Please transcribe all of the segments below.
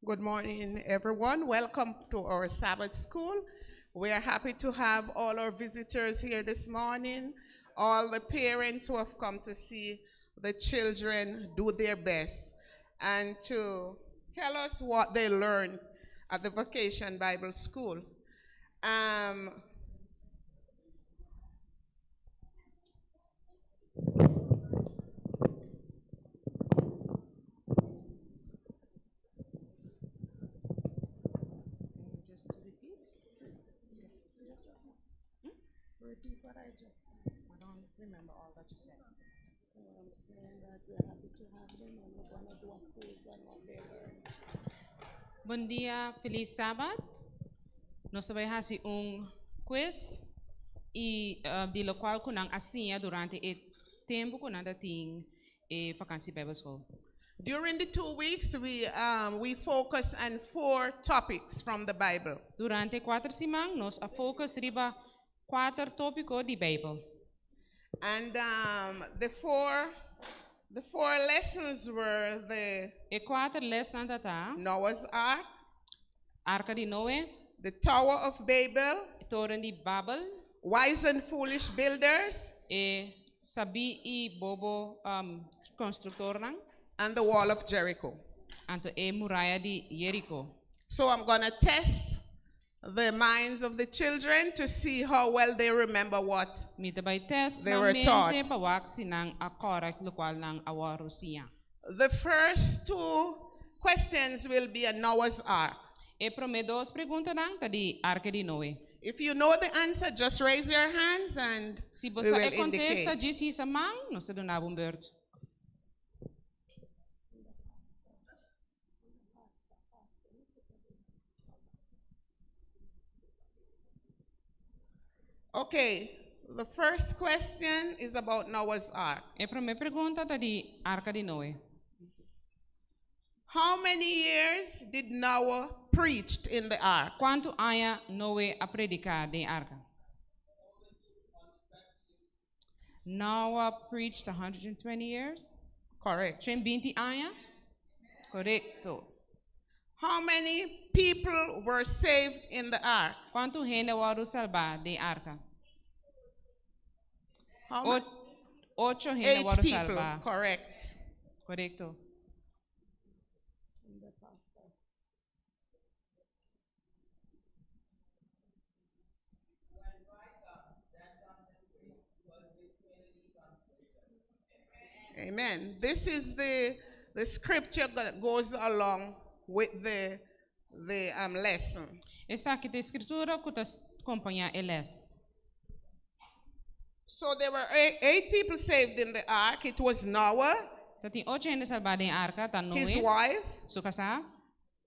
Good morning, everyone. Welcome to our Sabbath school. We are happy to have all our visitors here this morning, all the parents who have come to see the children do their best and to tell us what they learned at the Vacation Bible School. Just repeat. Repeat what I just said. I don't remember all that you said. I'm saying that we're happy to have them and we're gonna do a quiz on what they learned. Bon dia, felis Sabat. Nos ta bay haci un quiz y di locual cu nan a siña durante e tempo cu nan tin e vakantie Bijbelschool. During the 2 weeks, we focus on four topics from the Bible. Durante 4 siman, nos a focus riba 4 topico di Bijbel. And um, the four the four lessons were the E kuater lesnan tabata Noah's Ark, Arka di Noe, the Tower of Babel, Toren di Babel, wise and foolish builders, e sabí i bobo um, konstruktornan, and the wall of Jericho. anto e muraya di Jeriko. So I'm going to test the minds of the children to see how well they remember what Mi ta bai test They nan were mente taught. pa wak si nan a kòrda lokual nan a wòrdu siñá. The first two questions will be a Noah's Ark. E promé dos preguntanan ta di Arka di Noe. If you know the answer, just raise your hands and Si we bo sa will e kontesta, indicate. djis hisa man, nos ta duna bo un beurt. Okay, the first question is about Noah's Ark. E promé pregunta ta di Arka di Noe. How many years did Noah preached in the ark? Kuantu aña Noe a prediká den arka? Noah preached 120 years. Correct. 120 aña? Korekto. How many people were saved in the ark? Kuantu hende a wòrdu salbá den arka? How ma- Ocho hende Eight wòrdu people, salbá. correct. Korekto. Amen. This is the, the scripture that goes along with the, the um, lesson. Esaki ta e skritura ku ta kompañá e lès. So there were eight people saved in the ark. It was Noah, Tabatin ocho hende salbá den arka, ta his Noe, wife, su kasá,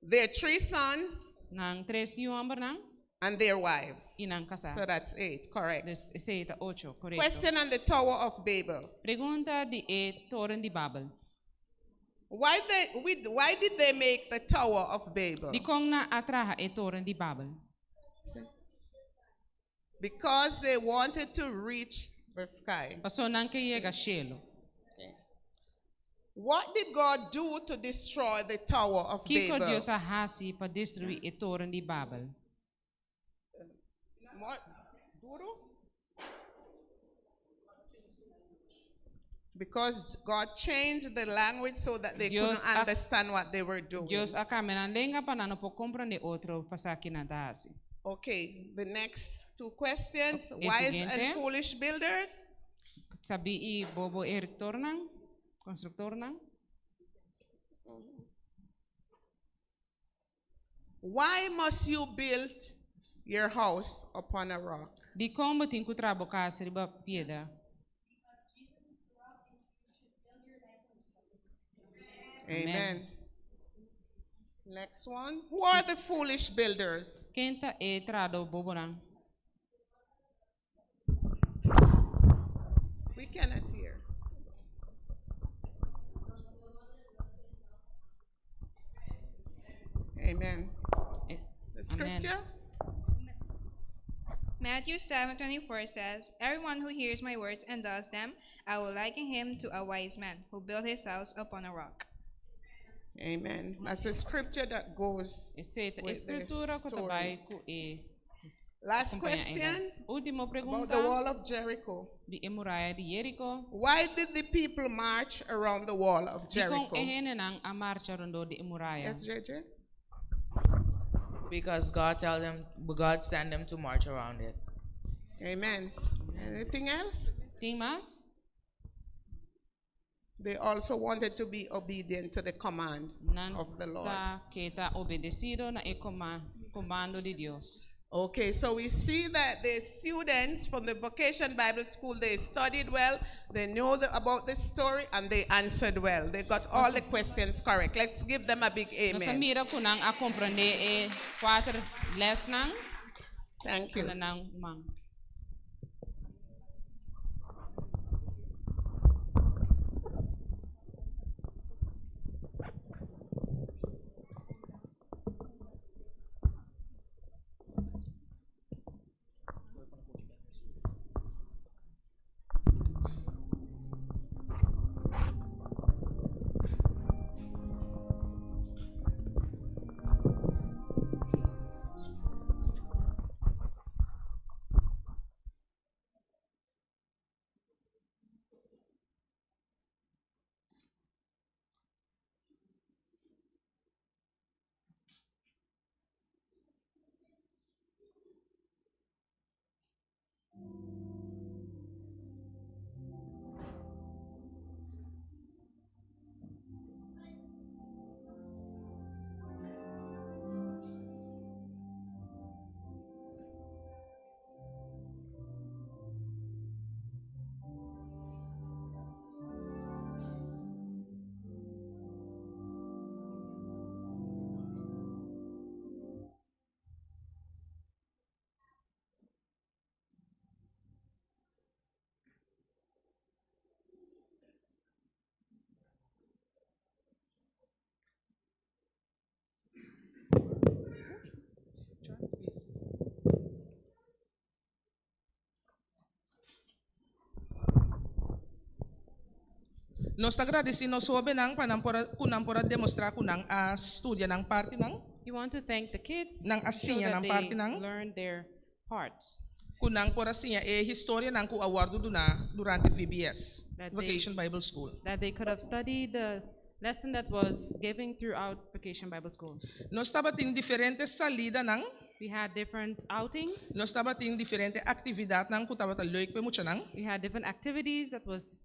their three sons, nan tres yu hòmbernan and their wives. i nan kasá. So that's eight, correct. Dus esei ta ocho, korekto. Question on the Tower of Babel. Pregunta di e Toren di Babel. Why did they make the Tower of Babel? Dikon nan a traha e Toren di Babel? See? Because they wanted to reach the sky. Pasobra nan ke yega shelu. Okay. What did God do to destroy the Tower of Kiko Babel? Dios a hasi pa destruí e Toren di Babel? What? Duro? Because God changed the language so that they Dios couldn't understand what they were doing. Dios a kambia nan lenga pa nan no por komprondé otro pa sa ki nan ta hasi. Okay, the next two questions. E Wise siguiente. and foolish builders. Sabí i bobo erektornan, konstruktornan. Why must you build your house upon a rock? Dikon bo tin ku traha bo kas riba piedra? Amen. Amen. Next one. Who are the foolish builders? Ken ta e trahadó bobonan? We cannot hear. Amen. The Amen. scripture? Matthew 7:24 says, "Everyone who hears my words and does them, I will liken him to a wise man who built his house upon a rock." Amen. That's a scripture that goes Esei ta with the skritura ku ta story. bai ku e Last kompañá e question lès. Último about pregunta the wall of Jericho. di e muraya di Jeriko. Why did the people march around the wall of Dikon Jericho? e hendenan a marcha rondó di e muraya? Yes, JJ? Because God tell them, God send them to march around it. Amen. Anything else? Tin mas? They also wanted to be obedient to the command Nan of the Lord. ta ke ta obedesido na e komando di Dios. Okay, so we see that the students from the Vacation Bible School, they studied well, they knew about the story, and they answered well. They got all the questions correct. Let's give them a big Nos amen. mira ku nan a komprondé e kuater lèsnan. Thank you. Duna nan man. Nos ta gradisí nos hóbennan pa nan por a ku nan por a demostrá ku nan a studia nan partinan. We want to thank the kids Nan a to show siña that nan they partinan. learned their parts. Ku nan por a siña e historianan ku a wòrdu duná durante VBS, That they- Vacation Bible School. That they could have studied the lesson that was given throughout Vacation Bible School. Nos tabatin diferente salidanan. We had different outings. Nos tabatin diferente aktividatnan ku tabata leuk pa e muchanan. We had different activities that was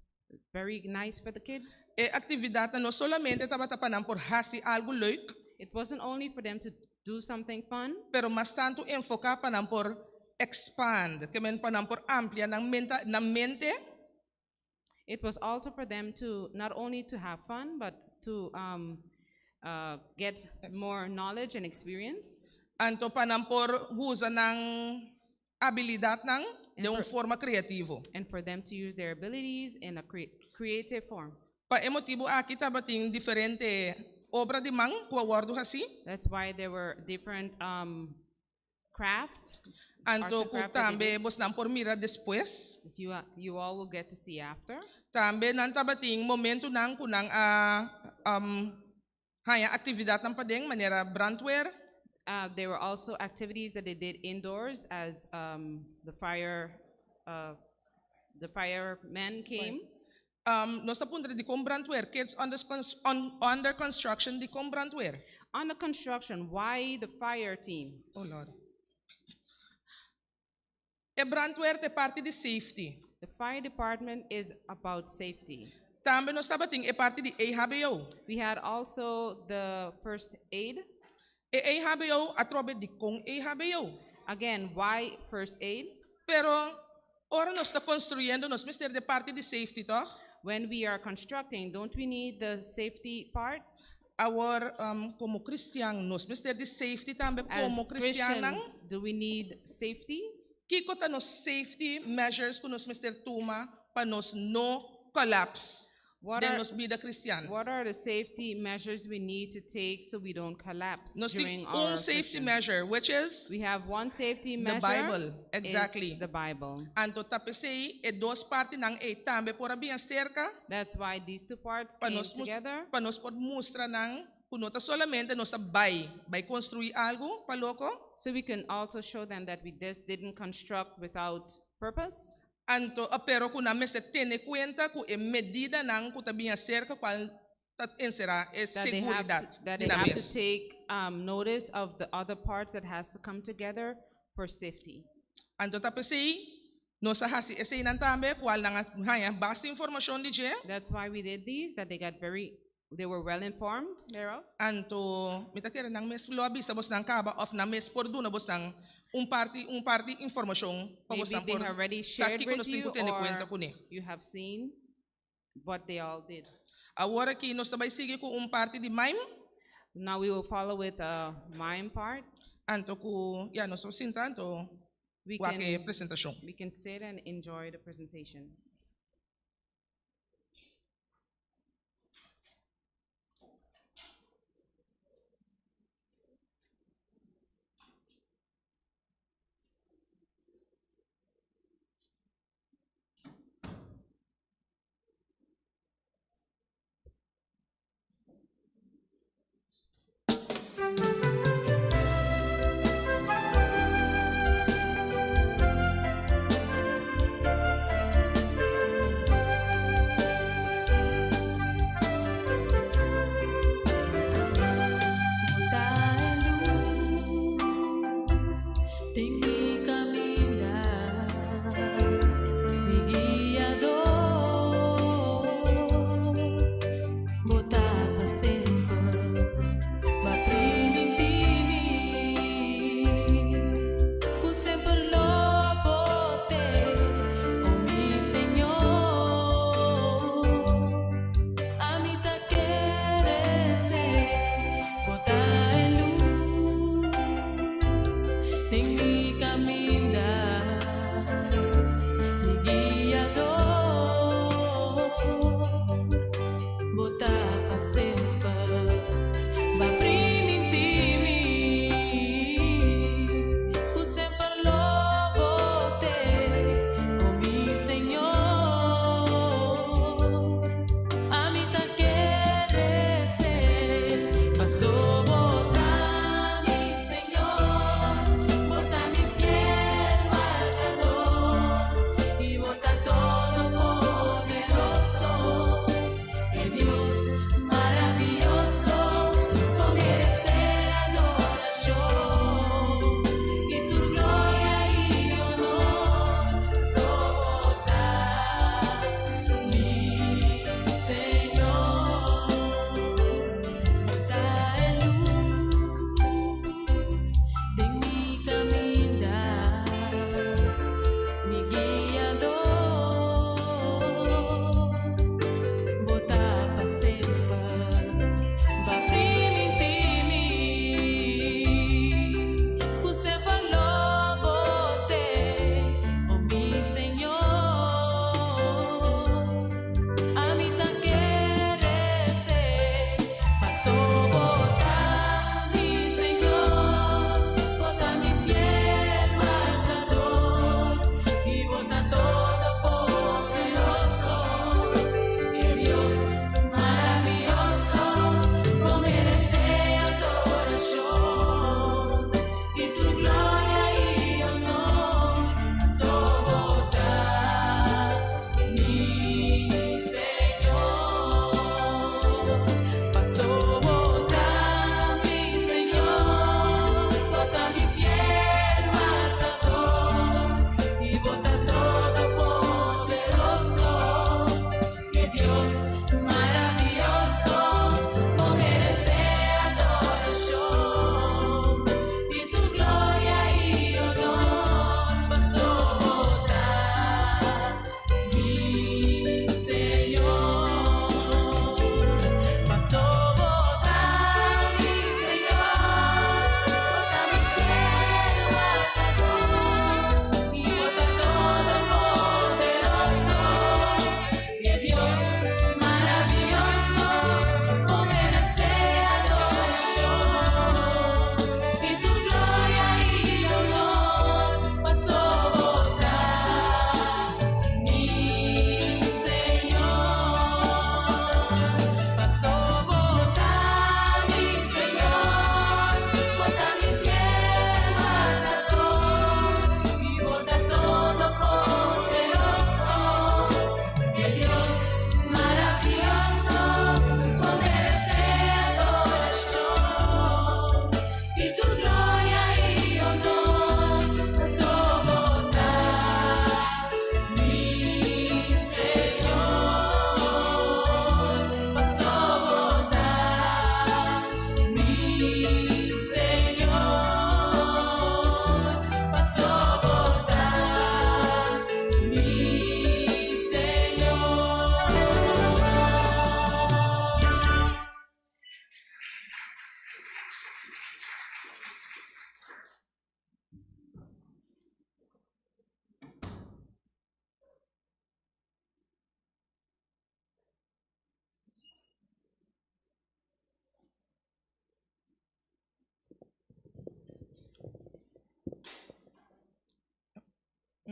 very nice for the kids. E aktividatnan no solamente tabata pa nan por hasi algu leuk, It wasn't only for them to do something fun, pero mas tantu enfoká pa nan por expand, ke men pa nan por amplia nan menta, nan mente. It was also for them to not only to have fun, but to um, uh, get more knowledge and experience. Anto pa nan por usa nan abilidatnan den un forma kreativo. And for them to use their abilities in a crea- creative form. Pa e motibu aki tabatin diferente obra di man ku a wòrdu hasí. That's why there were different um, craft, arts Anto and ku craft that they tambe did bosnan por mira despues. that you, uh, you all will get to see after. Tambe nan tabatin momentunan ku nan a um, haña aktividatnan paden manera brandweer. Uh, there were also activities that they did indoors as um, the fire, uh, the firemen came. Um, nos ta puntra dikon brandweer, kids under, on, under construction dikon brandweer. On the construction, why the fire team? Oh Lord. E brandweer ta parti di safety. The fire department is about safety. Tambe nos tabatin e parti di EHBO. We had also the first aid. E EHBO atrobe dikon EHBO. Again, why first aid? Pero ora nos ta konstruyendo nos mester di parti di safety toch? When we are constructing, don't we need the safety part? Awor um, komo kristian nos mester di safety tambe komo As kristiannan. Christians, do we need safety? Kiko ta nos safety measures ku nos mester tuma pa nos no collapse What den are, nos bida kristian? what are the safety measures we need to take so we don't collapse Nos tin during our un safety Christian? measure, which is We have one safety the measure. Bible. is Exactly. The Bible. Anto ta p'esei e dos partinan ei tambe por a bin aserka That's why these two parts pa came nos mus- together. pa nos por mustra nan ku no ta solamente nos ta bai bai konstruí algu pa loko. So we can also show them that we just didn't construct without purpose. Anto, ah, pero ku nan mester tene kuenta ku e medidanan ku ta bin aserka kual ta enserá e That they have seguridat to, that di they nan have to mes. take um, notice of the other parts that has to come together for safety. Anto ta p'esei nos a hasi eseinan tambe kual nan a haña basta informashon di dje. That's why we did these, that they got very, they were well informed thereof. Anto mi ta kere nan mes lo a bisa bosnan kaba òf nan mes por duna bosnan un parti un parti informashon pa Maybe bosnan they por already sa shared kiko with nos tin you ku tene kuenta or kuné. you have seen what they all did. Awor aki nos ta bai sigui ku un parti di mime. Now we will follow with a mime part. Anto ku ya nos por sinta anto We wak e can, presentashon. we can sit and enjoy the presentation.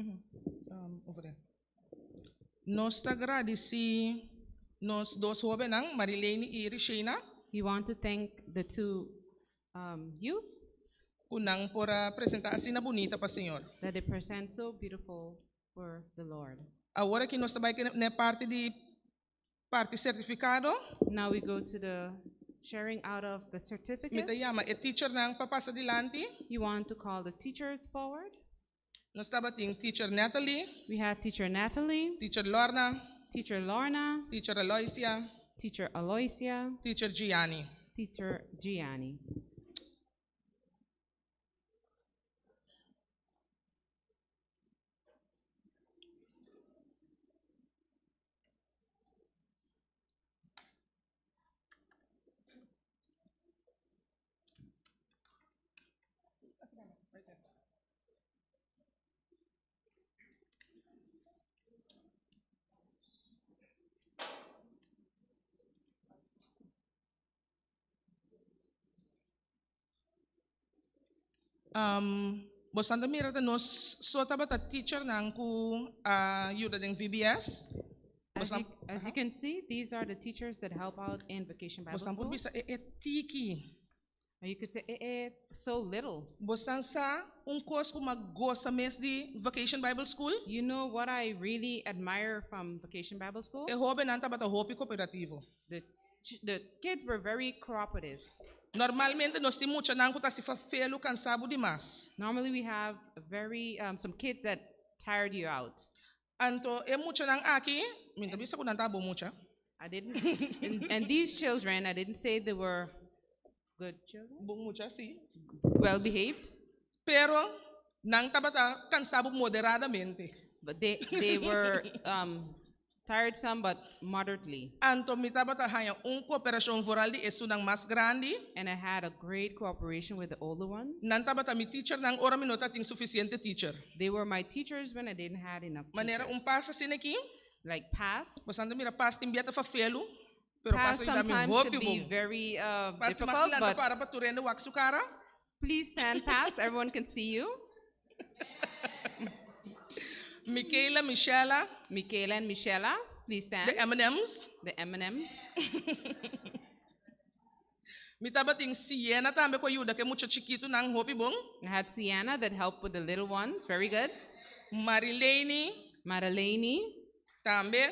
Um, over there. Nos ta gradisí nos dos hóbennan, Marilene i Rishena, We want to thank the two um, youth ku nan por a presentá asina bunita pa Señor. that they present so beautiful for the Lord. Awor aki nos ta bai na e parti di parti sertifikado. Now we go to the sharing out of the Mi ta certificates. yama e teachernan pa pasa dilanti. You want to call the teachers forward? Nos tabatin teacher Natalie, We had teacher Natalie, teacher Lorna, teacher Lorna, teacher Aloysia, teacher Aloysia, teacher Gianni. teacher Gianni. Um, bosan ta mira ta nos so tabata teachernan ku a yuda den VBS. As Bosan, you, as you can see, these are the teachers that help out in Vacation Bible bosan por School. bisa e e tiki. Or you could say, eh, eh, so little. Bosan sa un kos ku m'a gosa mes di Vacation Bible School? You know what I really admire from Vacation Bible School? E hóbennan tabata hopi kooperativo. The, ch- the kids were very cooperative. Normalmente nos tin muchanan ku ta hasi fafelu kansa bo dimas. Normally we have very, um, some kids that tired you out. Anto e muchanan aki, mi no ta bisa ku nan ta bon mucha. I didn't, and, and these children, I didn't say they were good children, Bon mucha si. well behaved, Pero nan tabata kansa bo moderadamente. but they, they were um, tiresome but moderately. Anto mi tabata haña un kooperashon vooral di esunnan mas grandi. And I had a great cooperation with the older ones. Nan tabata mi teachernan ora mi no tatin sufisiente teacher. They were my teachers when I didn't had enough Manera un teachers. pas asina aki. Like pass. Bosan ta mira pas tin bia ta fafelu, pero Pass pas a yuda mi sometimes hopi could be bon. very uh, Pas difficult, makilanta but para pa tur hende wak su kara. please stand past. Everyone can see you. Michaela, Michela, Michaela and Michela, please stand. the M&M's. The M&Ms. Mi tabatin Siena tambe ku a yuda ku e mucha chikitunan hopi bon. I had Sienna that helped with the little ones. Very good. Marilene Madeleine. tambe.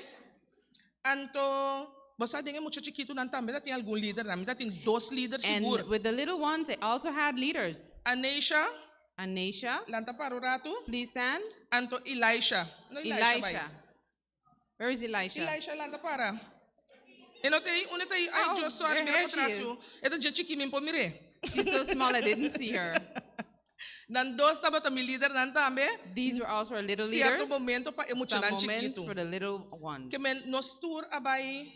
Anto, bo sa den e mucha chikitunan tambe ta tin algun lidernan. Mi ta tin dos lider And sigur. with the little ones, I also had leaders. Aneisha, Aneisha, lanta para un ratu. please stand. Anto Elisha. No Elisha bai. Elisha. Where is Elisha? Elisha lanta para. E no t'ei, unda t'ei? Ai, Oh, Dios, sorry, there mira here pa she tras is. su. E ta dje chiki, mi por mir'é. She's so small, I didn't see her. Nan dos tabata mi lidernan tambe. These were also our little Cierto leaders. momento pa e Some muchanan moments chikitu. for the little ones. Ke men nos tur a bai.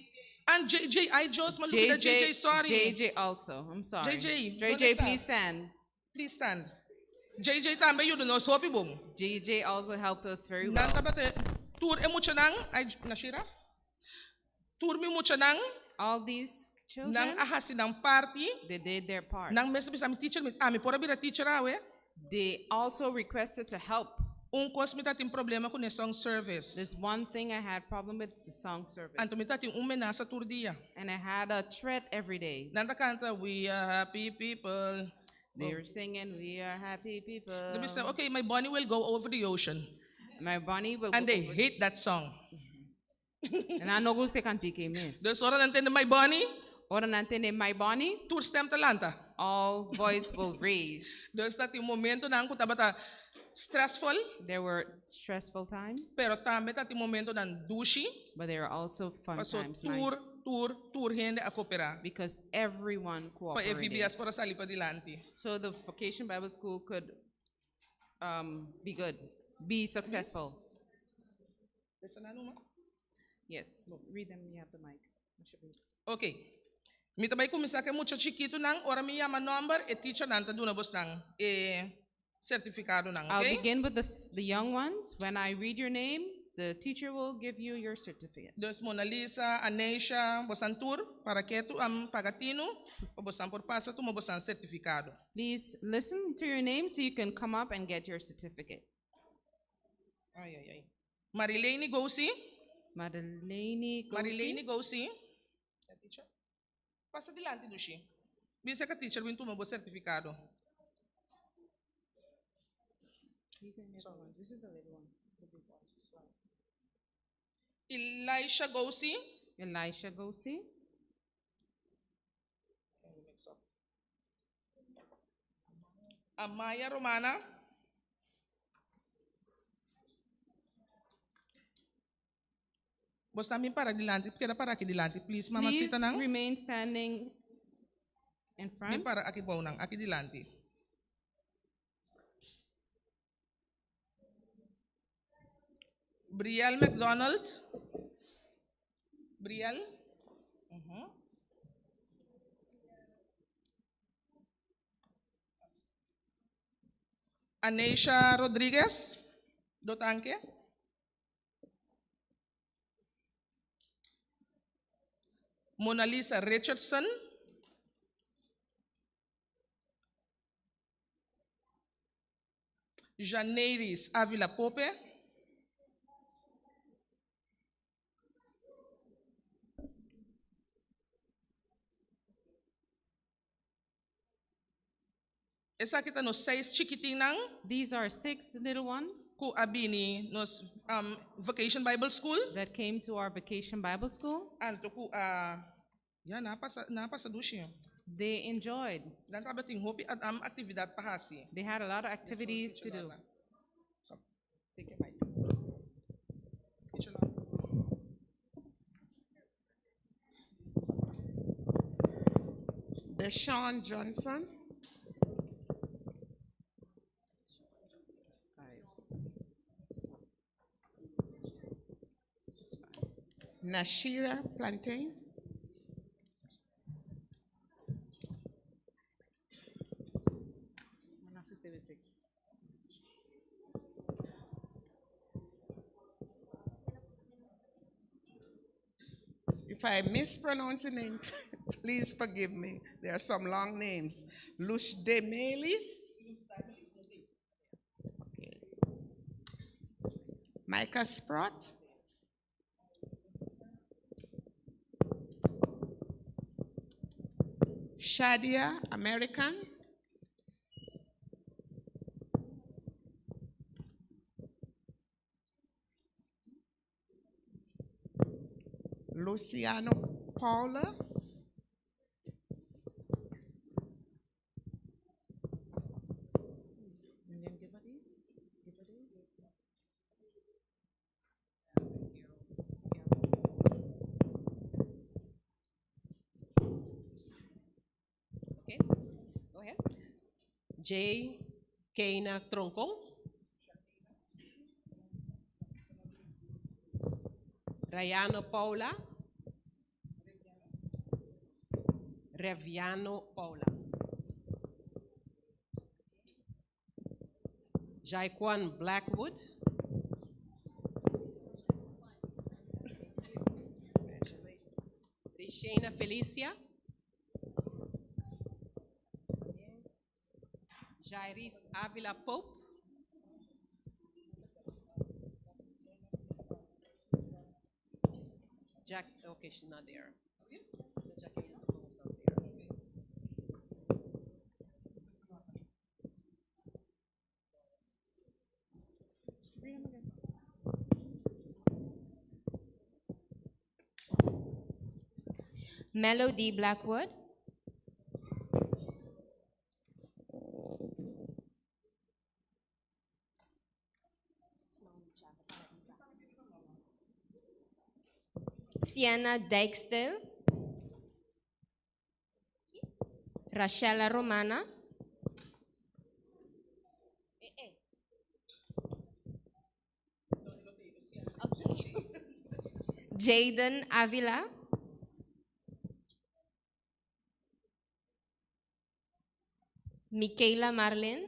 And JJ, ai Dios, m'a lubida JJ, sorry. JJ also. I'm sorry. JJ, JJ, ¿dónde está? please stand. Please stand. JJ tambe yuda nos hopi bon. JJ also helped us very Nan well. tabata tur e muchanan, ai Nashira. Tur mi muchanan, All these nan children, a hasi nan parti. they did their parts. Nan mes a bisa mi teacher, mi, ami por a bira teacher awe. They also requested to help. Un kos mi tatin problema ku ne song service. There's one thing I had problem with the song service. Anto mi tatin un menasa tur dia. And I had a threat every day. Nan ta kanta, we are happy people. They were singing, we are happy people. They be say, okay, my bunny will go over the ocean. My bunny will And go they over- hate that song. And I no gusta cantique mes. Dus ora nan tende my bunny, Ora nan tende my bunny, tur stem ta lanta. all voice will raise. Dus tatin momentonan ku tabata stressful, There were stressful times, pero tambe tatin momentonan dushi, but there were also fun paso times, tur, nice. tur, tur hende a kooperá. Because everyone Pa e cooperated. VBS por a sali padilanti. So the Vacation Bible School could um, be good, be successful. Yes. Read them, you have the mic. Ok. Mi ta bai kuminsá ku e mucha chikitunan, ora mi yama nòmber, e teachernan ta duna bosnan e sertifikadonan, I'll ok? begin with the, s- the young ones. When I read your name, the teacher will give you your certificate. Dus Mona Lisa, Aneisha, bosan tur, para ketu am paga tinu, pa bosan por pasa tuma bosan sertifikado. Please listen to your name so you can come up and get your certificate. Ai, ai, ai. Marilene Gosi. Madeleine Gosi. Marilene Gosi. Ja, teacher. Pasa dilanti, dushi. Bin serka teacher, bin tuma bo sertifikado. These are little ones. This is a little one. The big ones. Elisha Gosi. Elisha Gosi. Amaya Romana. Bo tambe para dilanti, keda para aki dilanti, please, mama Please sita nan. remain standing in Bin front. para aki bou nan, aki dilanti. Brielle McDonald. Brielle. Aneisha Rodriguez. Do tanke. Mona Lisa Richardson. Janeiris Avila Pope. Esaki ta nos seis chikitinnan These are six little ones ku a bini nos Vacation Bible School. that came to our Vacation Bible School. Anto ku a ya nan a pasa nan a pasa dushi. They enjoyed. Nan tabatin hopi aktividat pa hasi. They had a lot of activities to do. Take your mic. Teacher Lorna. Deshaun Johnson. This is fine. Nashira Plantain. I'm gonna have to stay with six. If I mispronounce the name, please forgive me. There are some long names. Luz de Melis. Okay. Micah Sprott. Shadia American. Luciano Paula. And then give her these. Give her these. Okay, go ahead. J. Keina Troncon. Rayano Paula. Reviano Paula. Jaquan Blackwood. Rishena Felicia. Jairis Avila Pope. Jack, okay, she's not there. Jackie is not there. Melody Blackwood. Sienna Dijkstel. Rachela Romana. Jaden Avila. Michaela Marlin.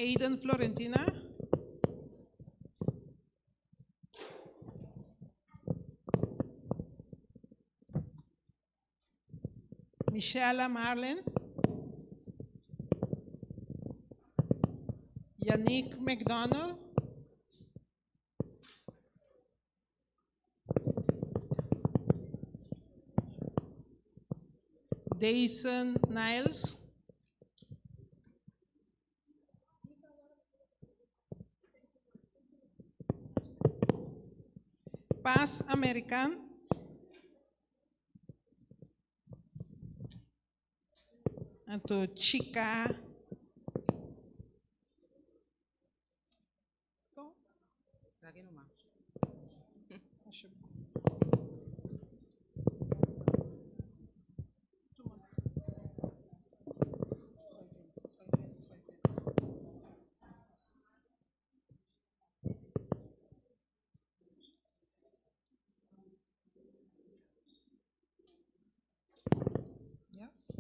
Aiden Florentina. Michelle Marlin. Yannick McDonald. Dayson Niles. Paz American. Anto Chica. Lagi numa. Yes.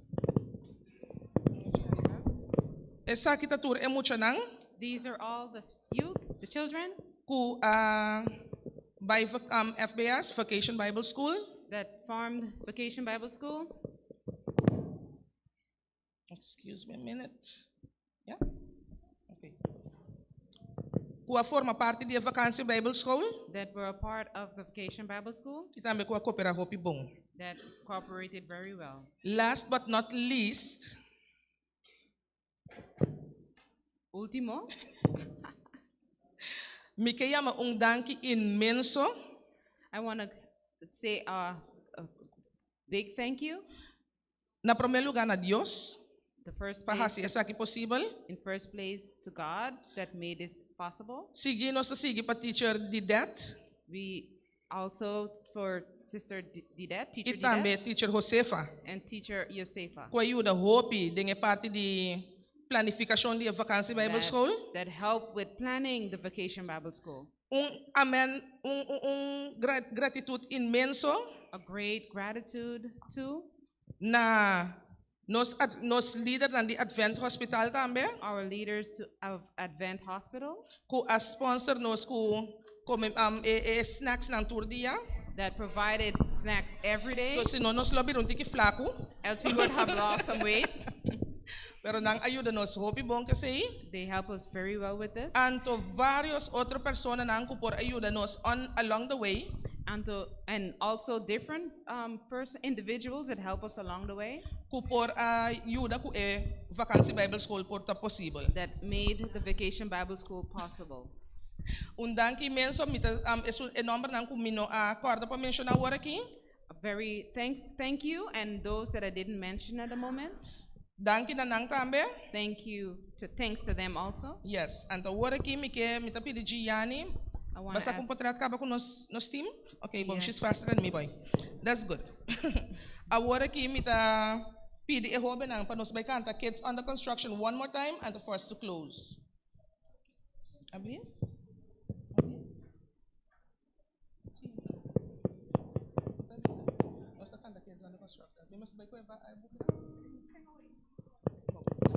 Esaki ta tur e muchanan These are all the youth, the children ku a bai FBS, Vacation Bible School. That formed Vacation Bible School. Excuse me a minute. Yeah? Okay. Ku a forma parti di Vakantie Bible School. That were a part of the Vacation Bible School. I tambe ku a kooperá hopi bon. That cooperated very well. Last but not least, Último, mi ke yama un danki inmenso I want to say a big thank you. Na promé lugá na Dios The first pa place, hasi esaki posibel. In first place to God that made this possible. Sigui nos ta sigui pa teacher Didet We also for Sister Didet, Teacher i tambe Didet, teacher Josefa, and Teacher Josefa, ku a yuda hopi den e parti di planifikashon di Vakantie Bible School. That help with planning the Vacation Bible School. Un amen, un gratitut inmenso A great gratitude to na nos lidernan di Advent Hospital tambe, our leaders of Advent Hospital ku a sponsor nos ku kome e snacks nan tur dia. That provided snacks every day. So sino nos lo bira un tiki flaku, Else we would have lost some weight. Pero nan a yuda nos hopi bon ku esei. They help us very well with this. Anto varios otro personanan ku por a yuda nos on along the way. And also different individuals that help us along the way. Ku por a yuda ku e Vakantie Bible School por ta posibel. That made the Vacation Bible School possible. Un danki inmenso, mi ta, esun e nòmbernan ku mi no a kòrda pa menshoná awor aki. A very thank you, and those that I didn't mention at the moment. Danki na nan tambe. Thanks to them also. Yes, anto awor aki mi ke mi ta pidi Gianni. I want to Basta ku ask portret kaba ku nos team. Okay, bon, Yes. she's faster than me, boy. That's good. Awor aki mi ta pidi e hóbennan pa nos bai kanta Kids Under Construction one more time and for us to close. Abi? Abi? Si. Nos ta kanta Kids Under Construction. Mi mester bai ku e buki.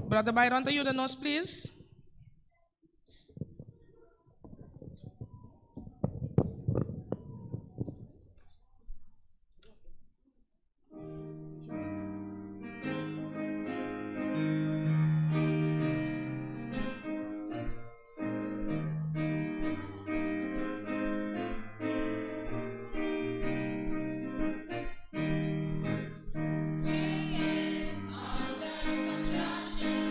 Brother Byron, ta yuda nos, please. Under construction.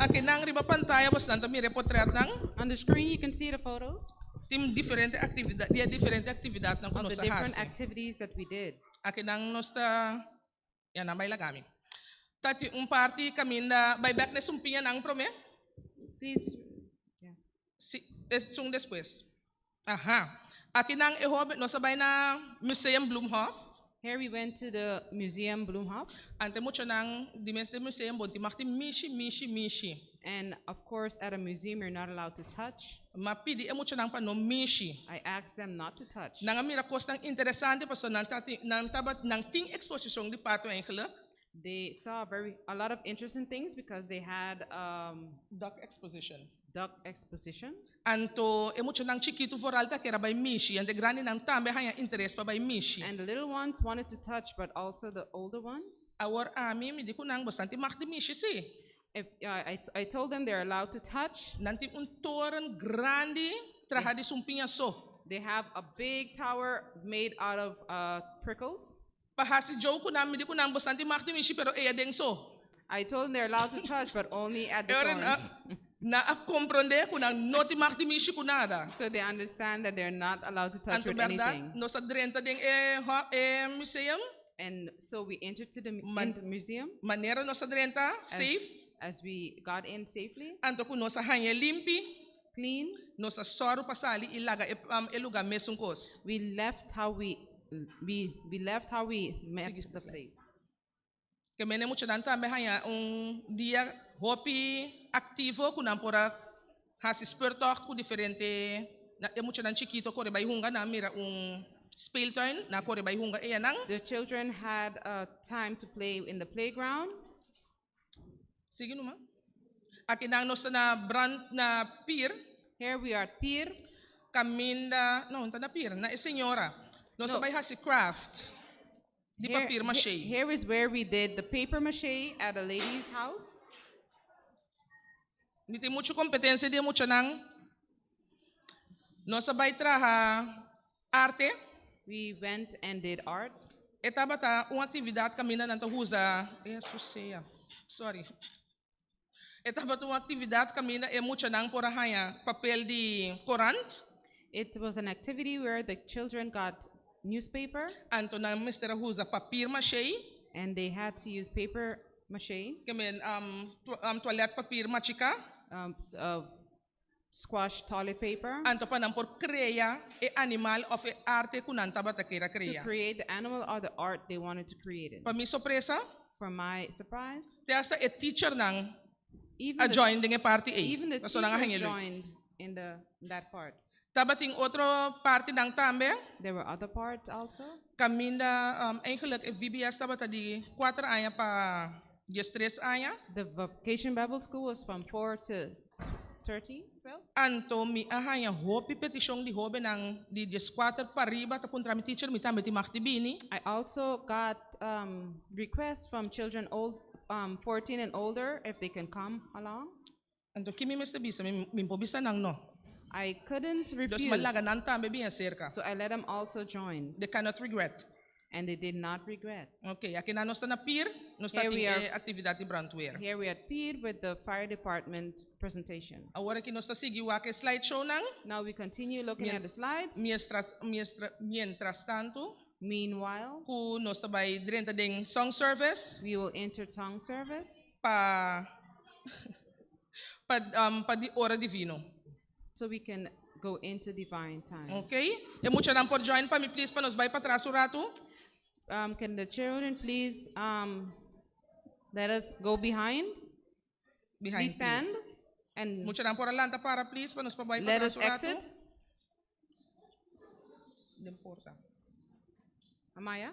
Akinan riba pantaya bosnan ta mira e potretnan. On the screen, you can see the photos Tin diferente aktividat, di e diferente aktividatnan ku of nos the a different hasi. activities that we did. Akinan nos ta, ya nan bai laga mi. Ta tin un parti kaminda bai bèk na e sumpiñanan promé. Please, yeah. Si, esun despues. Aha. Akinan e hoben, nos a bai na Museum Bloemhof. Here we went to the Museum Bloemhof. Ante muchanan di mes den museum bon tin mag di mishi, mishi, mishi. And of course, at a museum, you're not allowed to touch. M'a pidi e muchanan pa no mishi. I asked them not to touch. Nan a mira kosnan interesante pasobra nan ta tin, nan tabat, nan tin eksposishon di pato eigenlijk. They saw very, a lot of interesting things because they had um, Duck exposition. duck exposition. Anto e muchanan chikitu vooral ta kier a bai mishi, anto e grandinan tambe a haña interes pa bai mishi. And the little ones wanted to touch, but also the older ones. Awor ami, mi di ku nan, Bosan tin mag di mishi si. If, I, I told them they're allowed to touch. Nan tin un toren grandi traha di sumpiña so. They have a big tower made out of uh, prickles. Pa hasi joke ku nan, mi di ku nan, Bosan tin mag di mishi, pero ei aden so. I told them they're allowed to touch, but only at the E ora nan thorns. nan a komprondé ku nan no tin mag di mishi ku nada. So they understand that they're not allowed to touch Anto with bèrdat, anything. nos a drenta den e ho- e museum. And so we entered to the mu- Man- in the museum. Manera nos a drenta, As, safe. as we got in safely, Anto ku nos a haña limpi, clean, nos a sòru pa sali i laga e, um, e lugá mesun kos. we left how we we we left how we met Sige, the sige. place. Ke mene muchanan tambe haña un dia hopi aktivo ku nan por a hasi speurtocht ku diferente na e muchanan chikito kore bai hunga nan mira un speeltuin nan kore bai hunga eyanan. The children had uh, time to play in the playground. Sigui numa. Akinan nos ta na brand na pier. Here we are at pier. Kaminda, no, no ta na pier, na e señora. Nos a No. bai hasi craft di Here, papier he- maché. here is where we did the paper mache at a lady's house. Mi tin muchu kompetensia di e muchanan. Nos a bai traha arte. We went and did art. E tabata un aktividat kaminda nan ta usa, Hesus sea, sorry. E tabata un aktividat kaminda e muchanan por a haña papel di korant. It was an activity where the children got newspaper. Anto nan mester a usa papir maché. And they had to use paper maché. Ke men toilet papier machiká. Um, uh, squash toilet paper. Anto pa nan por krea e animal òf e arte ku nan tabata kier a krea. To create the animal or the art they wanted to create it. Pa mi sorpresa. For my surprise. Te hasta e teachernan Even a the join den e parti ei. Even the Pasobra nan a teachers haña leuk. joined in the in that part. Tabatin otro partinan tambe. There were other parts also. Kaminda um, eigenlijk e VBS tabata di kuater aña pa diestres aña. The Vacation Bible School was from 4 to 13, 12. Anto mi a haña hopi petishon di hóbennan di dieskuater pa riba ta puntra mi teacher mi tambe tin mag di bini. I also got um, requests from children old, um, 14 and older if they can come along. Anto ki mi mester bisa? Mi mi por bisa nan no. I couldn't Dus refuse. mi a laga nan tambe bien serka. So I let them also join. They cannot regret. And they did not regret. Ok, aki nan nos ta na pier, nos ta Here tin we are. e actividad di brandweer. Here we are at pier with the fire department presentation. Awor aki nos ta sigui wak e slideshow nan. Now we continue looking Mien- at the slides. Miestras, miestra, mientras tanto. Meanwhile. Ku nos ta bai drenta den song service. We will enter song service. Pa pa um, pa di ora divino. So we can go into divine time. Ok? E muchanan por join pa mi please pa nos bai patras un ratu. Um, can the children please um, let us go behind? Behind, Please stand please. and Muchanan por a lanta para please pa nos pa bai let patras us un ratu. exit. Den porta. Amaya?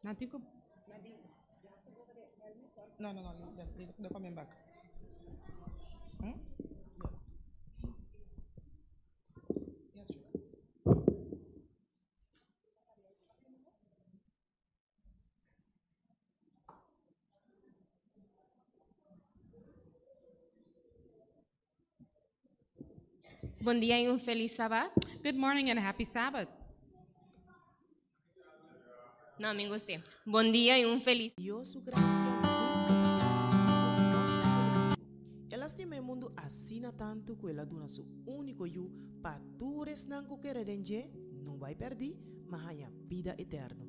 Nan tin ku No, they're coming back. Yes. Yes, sure. Bon dia i un felis sabat. Good morning and a happy Sabbath. No, mi gust'é. Bon dia i un felis. Dios su grasia nunka ta eksklusivo òf selektivo. El a stima e mundu asina tantu ku el a duna su úniko Yu pa tur esnan ku kere den dje no bai pèrdí, ma haña bida eterno.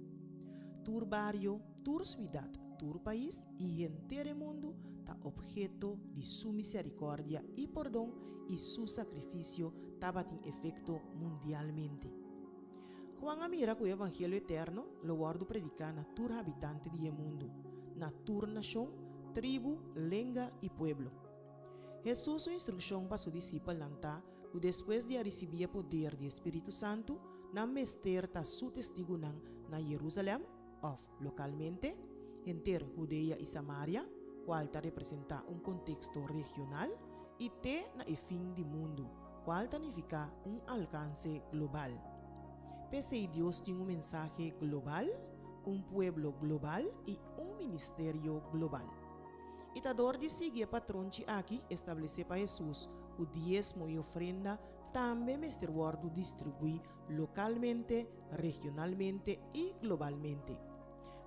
Tur bario, tur suidat, tur pais i henter e mundu ta opheto di su miserikòrdia i pordon i su sakrifisio tabatin efekto mundialmente. Juan a mira ku e evangelio eterno lo wòrdu prediká na tur habitante di e mundu, na tur nashon, tribu, lenga i pueblo. Hesus su instrukshon pa su disipelnan ta ku despues di a risibí e poder di e spiritu santu, nan mester ta su testigunan na Yerusalèm, òf lokalmente, henter Hudea i Samaria, kual ta representá un konteksto regional, i te na e fin di mundu, kual ta nifiká un alkanse global. P'esei Dios tin un mensahe global, un pueblo global i un ministerio global. I ta dor di sigui e patronchi aki establesé pa Hesus ku diesmo i ofrenda tambe mester wòrdu distribuí lokalmente, regionalmente i globalmente.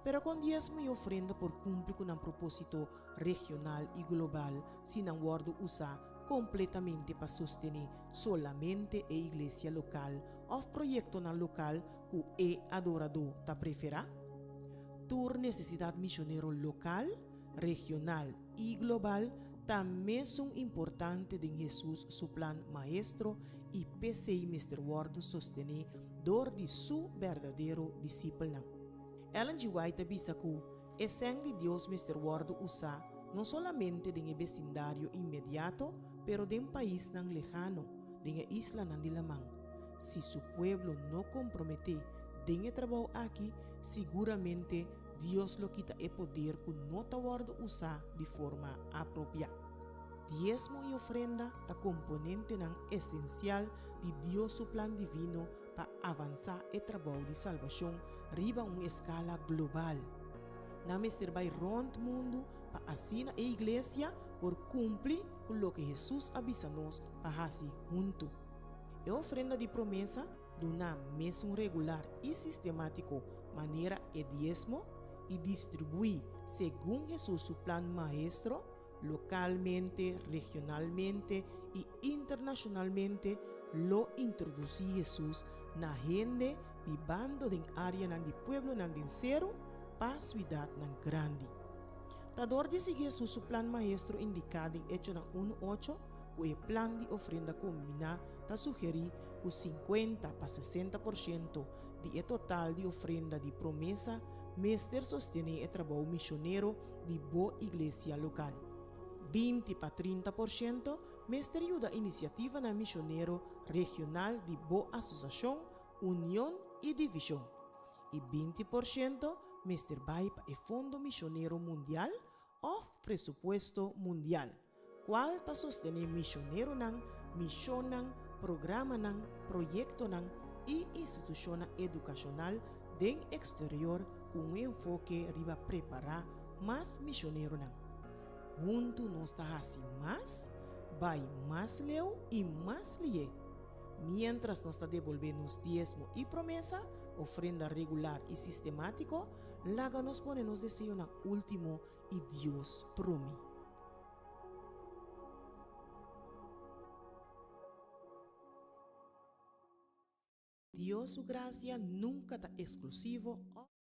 Pero kon diesmo i ofrenda por kumpli ku nan propósito regional i global si nan wòrdu usá kompletamente pa sostené solamente e iglesia lokal òf proyektonan lokal ku e adoradó ta preferá? Tur nesesidat mishonero lokal, regional i global ta mesun importante den Hesus su plan maestro i p'esei mester wòrdu sostené dor di su berdadero disipelnan. Ellen G. White ta bisa ku e sèn di Dios mester wòrdu usá no solamente den e besindario inmediato pero den paisnan lehano, den e islanan di laman. Si su pueblo no komprometé den e trabou aki, siguramente Dios lo kita e poder ku no ta wòrdu usá di forma apropiá. Diesmo i ofrenda ta komponentenan esensial di Dios su plan divino pa avansá e trabou di salbashon riba un eskala global. Nan mester bai rònt mundu pa asina e iglesia por kumpli ku loke Hesus a bisa nos pa hasi huntu. E ofrenda di promesa duná mesun regular i sistemátiko manera e diesmo i distribuí segun Hesus su plan maestro, lokalmente, regionalmente i internashonalmente, lo introdusí Hesus na hende bibando den áreanan di pueblonan den seru pa suidatnan grandi. Ta dor di sigui Hesus su plan maestro indiká den Echonan unu ocho ku e plan di ofrenda kombiná ta sugerí ku sinkuenta pa 60% di e total di ofrenda di promesa mester sostené e trabou mishonero di bo iglesia lokal. 20 pa 30% mester yuda inisiativanan mishonero regional di bo asosiashon, union i divishon. I 20% mester bai pa e Fondo Mishonero Mundial òf Presupuesto Mundial, kual ta sostené mishoneronan, mishonnan, programanan, proyektonan i institushonnan edukashonal den eksterior ku un enfoke riba prepará mas mishoneronan. Huntu nos ta hasi mas, bai mas leu i mas lié. Miéntras nos ta debolbé nos diesmo i promesa, ofrenda regular i sistemátiko, laga nos pone nos deseonan último i Dios promé. Dios su grasia nunka ta eksklusivo òf.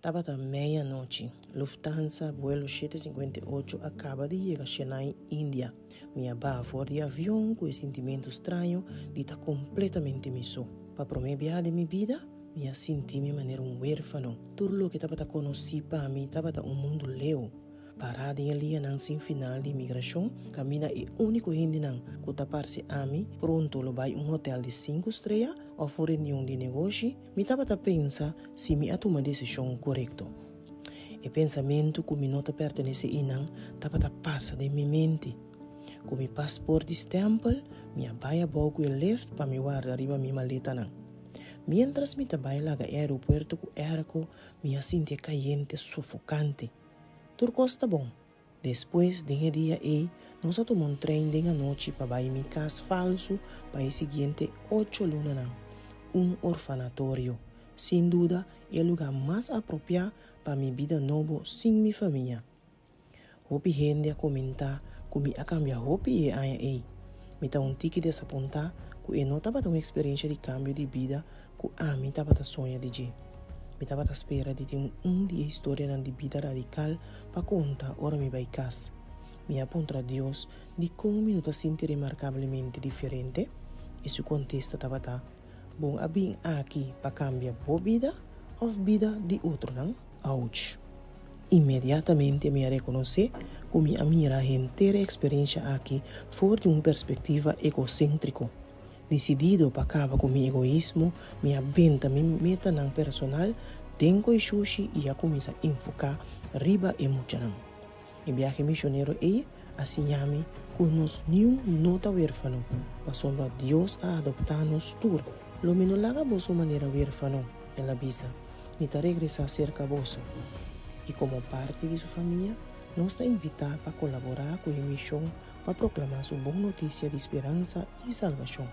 Tabata mei anochi. Lufthansa vuelo 758 a kaba di yega Chennai, India. Mi a baha for di avion ku e sintimentu straño di ta kompletamente mi so. Pa promé biaha den mi bida, mi a sinti mi manera un wérfano. Tur loke tabata konosí pa mi tabata un mundu leu. Pará den e lianan sin final di imigrashon, kaminda e úniko hendenan ku ta parse ami pronto lo bai un hotèl di sinku strea òf un reunion di negoshi, mi tabata pensa si mi a tuma desishon korekto. E pensamentu ku mi no ta pertenesé einan tabata pasa den mi mente. Ku mi pasport di stèmpel, mi a bai abou ku e lift pa mi warda riba mi maletanan. Miéntras mi ta bai laga e aeropuerto ku èrko, mi a sinti e kayente sofokante. Tur kos ta bon. Despues, den e dia ei, nos a tuma un trein den anochi pa bai mi kas falsu pa e siguiente ocho lunanan, un orfanatorio. Sin duda, e lugá mas apropiá pa mi bida nobo sin mi famia. Hopi hende a komentá ku mi a kambia hopi e aña ei. Mi ta un tiki desapuntá ku e no tabata un eksperensha di kambio di bida ku ami tabata soña di dje. Mi tabata spera di tin un di e historianan di bida radikal pa konta ora mi bai kas. Mi a puntra Dios dikon mi no ta sinti remarkablemente diferente, i su kontesta tabata, Bon a bin aki pa kambia bo bida òf bida di otronan? Ouch! Inmediatamente mi a rekonosé ku mi a mira henter e eksperensha aki for di un perspektiva egoséntriko. Disidido pa kaba ku mi egoismo, mi a benta mi metanan personal den koe shushi i a kuminsá enfoká riba e muchanan. E biahe misionero ei a siña mi ku nos niun no ta wérfano, pasobra Dios a adoptá nos tur. Lo mi no laga boso manera wérfano, el a bisa, mi ta regresá serka boso. I komo parti di su famia, nos ta invitá pa kolaborá ku e mishon pa proklamá su bon notisia di speransa i salbashon.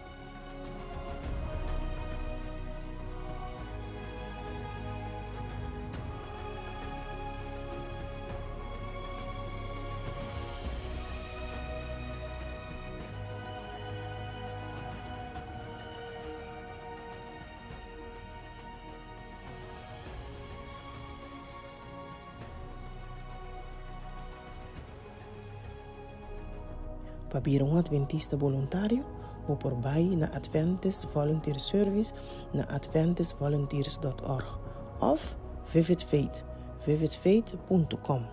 Pa bira un Adventista boluntario, bo por bai na Adventist Volunteer Service na adventistvolunteers dòt org òf Vivid Faith, vividfaith punto com.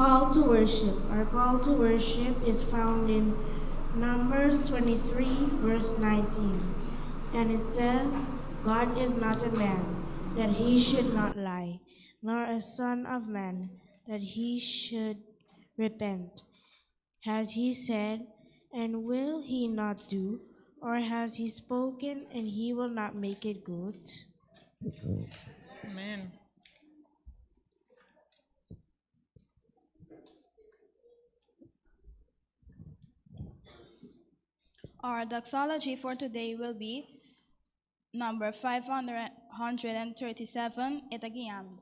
Call to worship. Our call to worship is found in Numbers 23, verse 19. And it says, God is not a man, that he should not lie, nor a son of man, that he should repent. Has he said, and will he not do? Or has he spoken, and he will not make it good? Amen. Our doxology for today will be number 537, E ta guia mi.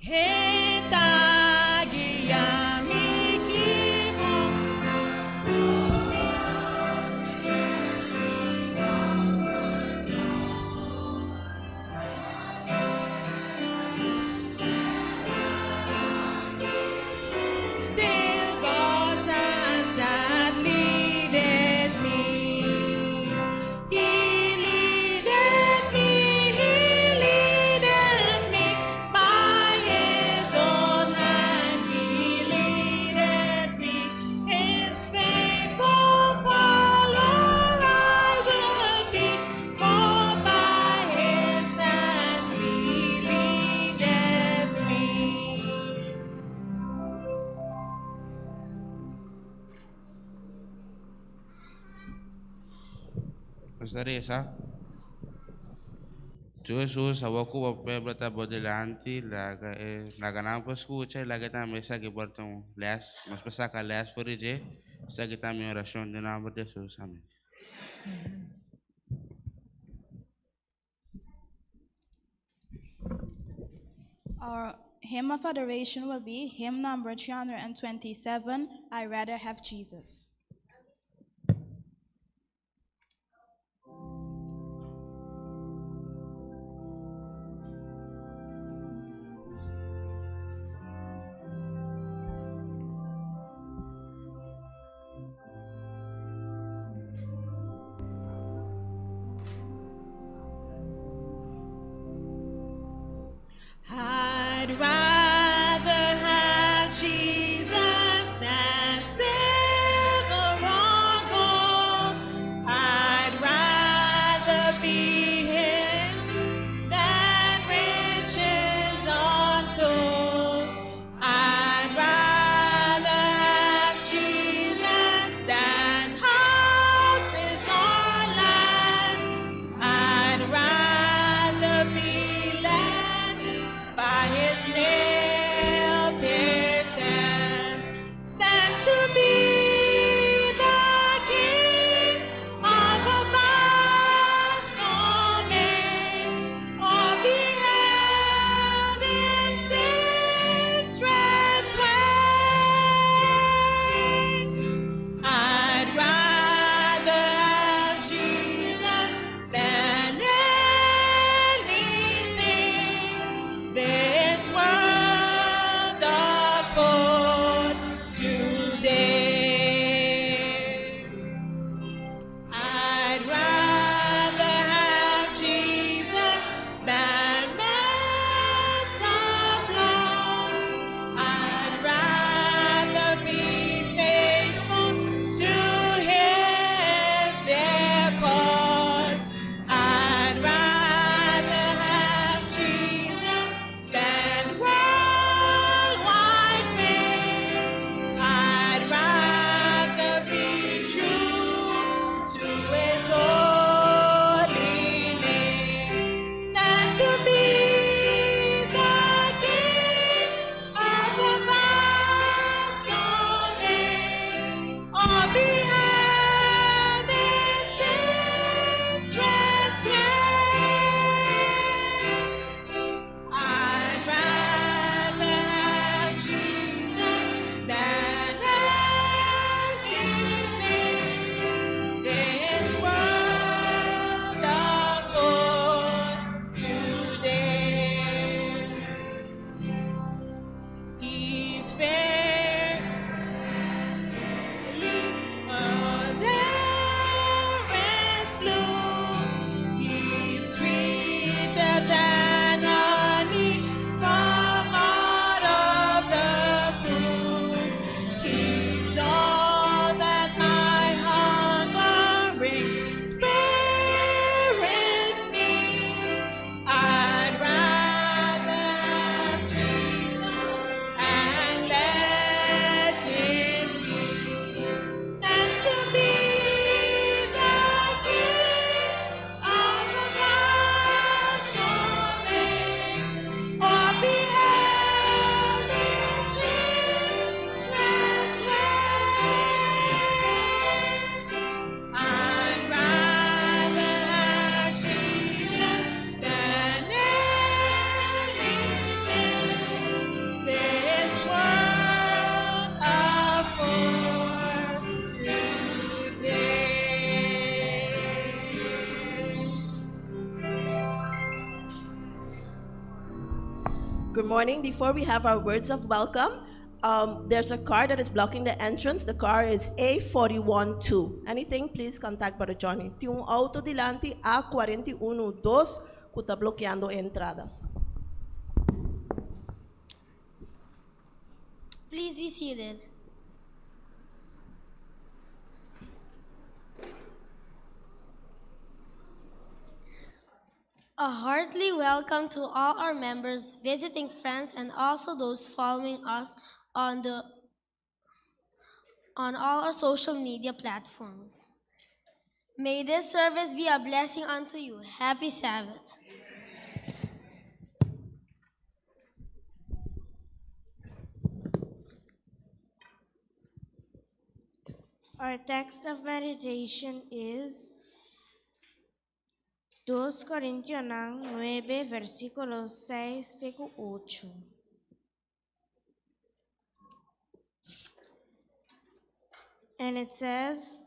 E ta guia mi kibo. Still God's hands that leadeth me. He leadeth me, He leadeth me. By His own hand He leadeth me. His faithful follower I will be, for by His hands He leadeth me. Nos ta resa. Jesus, awor ku bo pueblo ta bo dilanti, laga e laga nan por skucha i laga tambe esaki por ta un lès, nos por saka lès for di dje. Esaki ta mi orashon den nòmber di Jesus. Amen. Our hymn of adoration will be hymn number 327, I Rather Have Jesus. I'd rather have Jesus than silver. Good morning. Before we have our words of welcome, um, there's a car that is blocking the entrance. The car is A412. Anything, please contact Brother Johnny. Tin un auto dilanti A412 ku ta blokeando e entrada. Please be seated. A heartily welcome to all our members, visiting friends, and also those following us on the on all our social media platforms. May this service be a blessing unto you. Happy Sabbath. Our text of meditation is 2 Korintionan 9, versíkulo 6 te ku 8. And it says,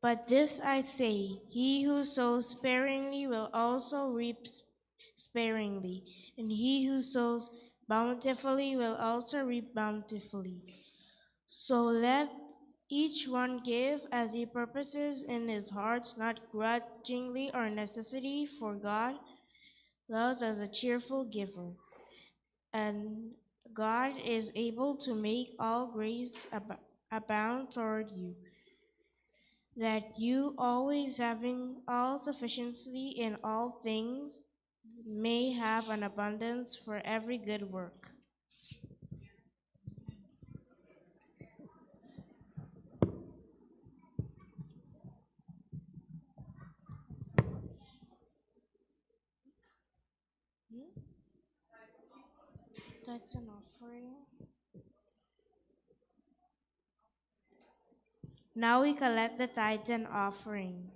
But this I say, he who sows sparingly will also reap sparingly, and he who sows bountifully will also reap bountifully. So let each one give as he purposes in his heart, not grudgingly or necessity, for God loves as a cheerful giver. And God is able to make all grace abound toward you, that you always having all sufficiency in all things may have an abundance for every good work. That's an offering. Now we collect the tithes and offering.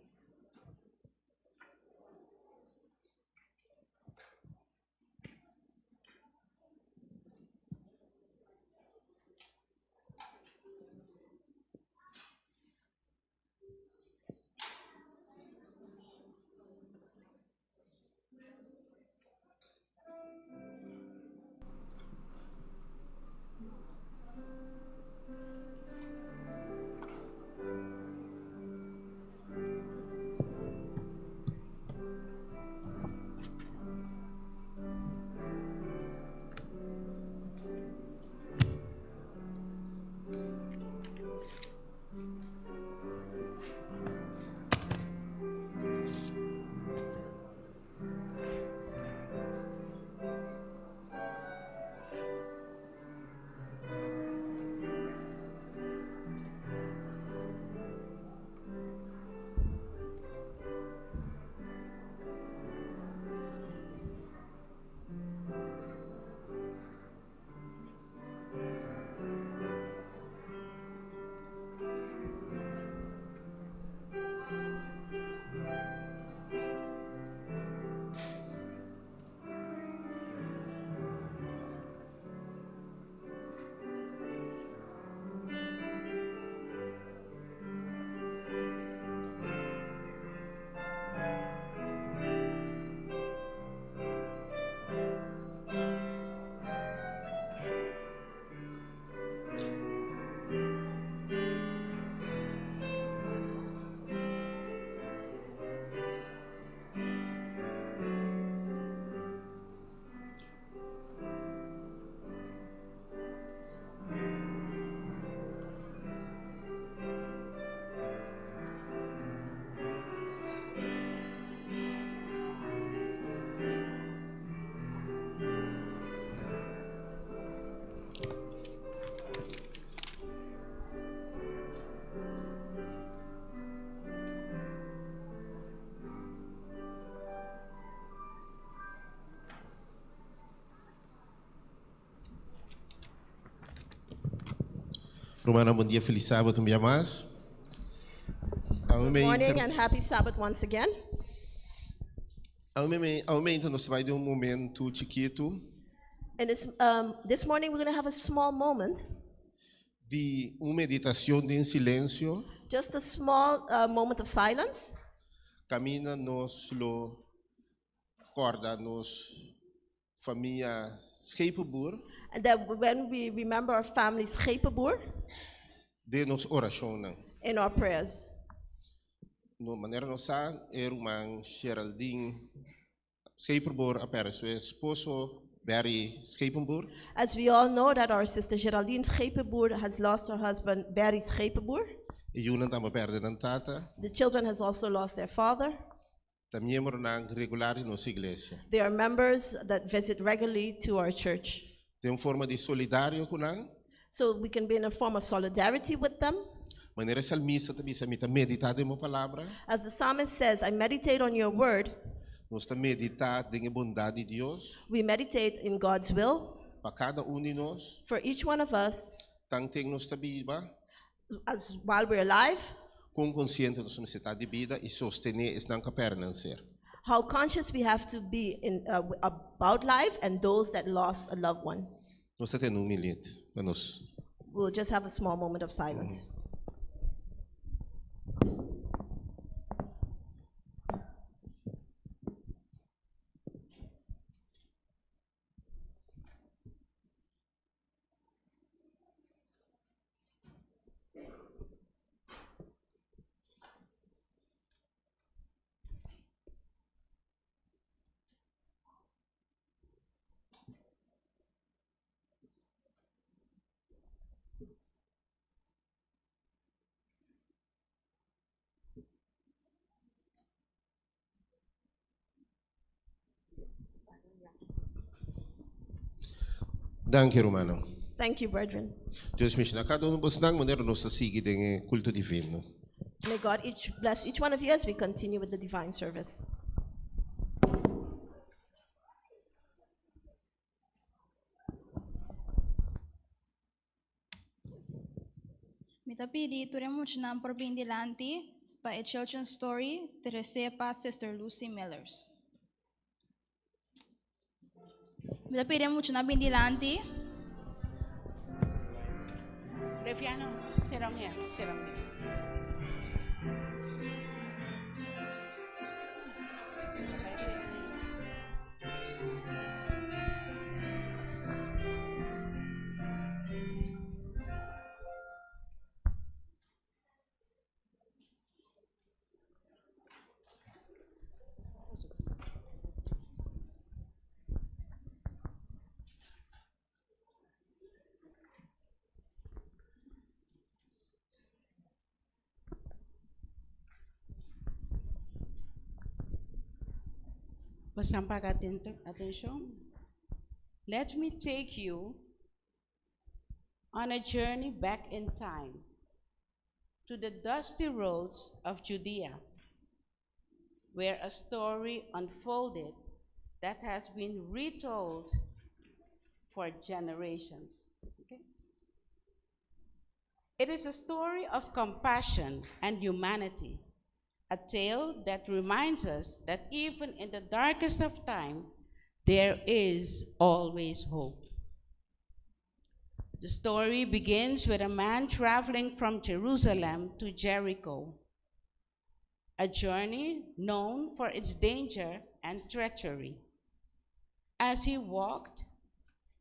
Rumannan, bon dia, felis sabat un bia mas. Good morning and happy Sabbath once again. Awe mainta nos ta bai den un momentu chikitu. And this, um, this morning we're going to have a small moment. Di un meditacion den silencio. Just a small uh, moment of silence. Caminda nos lo corda nos famia. Schepenboer And that when we remember our family Schepenboer den nos orashonnan. in our prayers. No manera nos sa, e ruman Geraldine Schepenboer a pèrdè su esposo Barry Schepenboer. As we all know that our sister Geraldine Schepenboer has lost her husband Barry Schepenboer. E yunan tambe a pèrdè nan tata. The children has also lost their father. Ta miembronan regular di nos iglesia. They are members that visit regularly to our church. Den un forma di solidario ku nan. So we can be in a form of solidarity with them. Manera e salmista ta bisa, Mi ta meditá den bo palabra. As the psalmist says, I meditate on your word. Nos ta meditá den e bondat di Dios. We meditate in God's will. Pa kada un di nos. For each one of us. Tanten nos ta biba. As while we're alive. Kon konsiente nos mester ta di bida i sostené esnan ku a pèrdè nan ser. How conscious we have to be in about life and those that lost a loved one. Nos ta tene un minuut pa nos. We'll just have a small moment of silence. Danki rumannan. Thank you, brethren. Dios bendiciona cada uno bosnan manera nos ta sigui den e culto divino. May God each bless each one of you as we continue with the divine service. Mi ta pidi tur e muchanan por bin dilanti pa e Children's Story tresé pa Sister Lucy Millers. Mi ta pidi e muchanan bin dilanti. Reviano, sit down here, sit down here. Boso paga atenshon. Let me take you on a journey back in time to the dusty roads of Judea, where a story unfolded that has been retold for generations. Okay? It is a story of compassion and humanity, a tale that reminds us that even in the darkest of time, there is always hope. The story begins with a man traveling from Jerusalem to Jericho, a journey known for its danger and treachery. As he walked,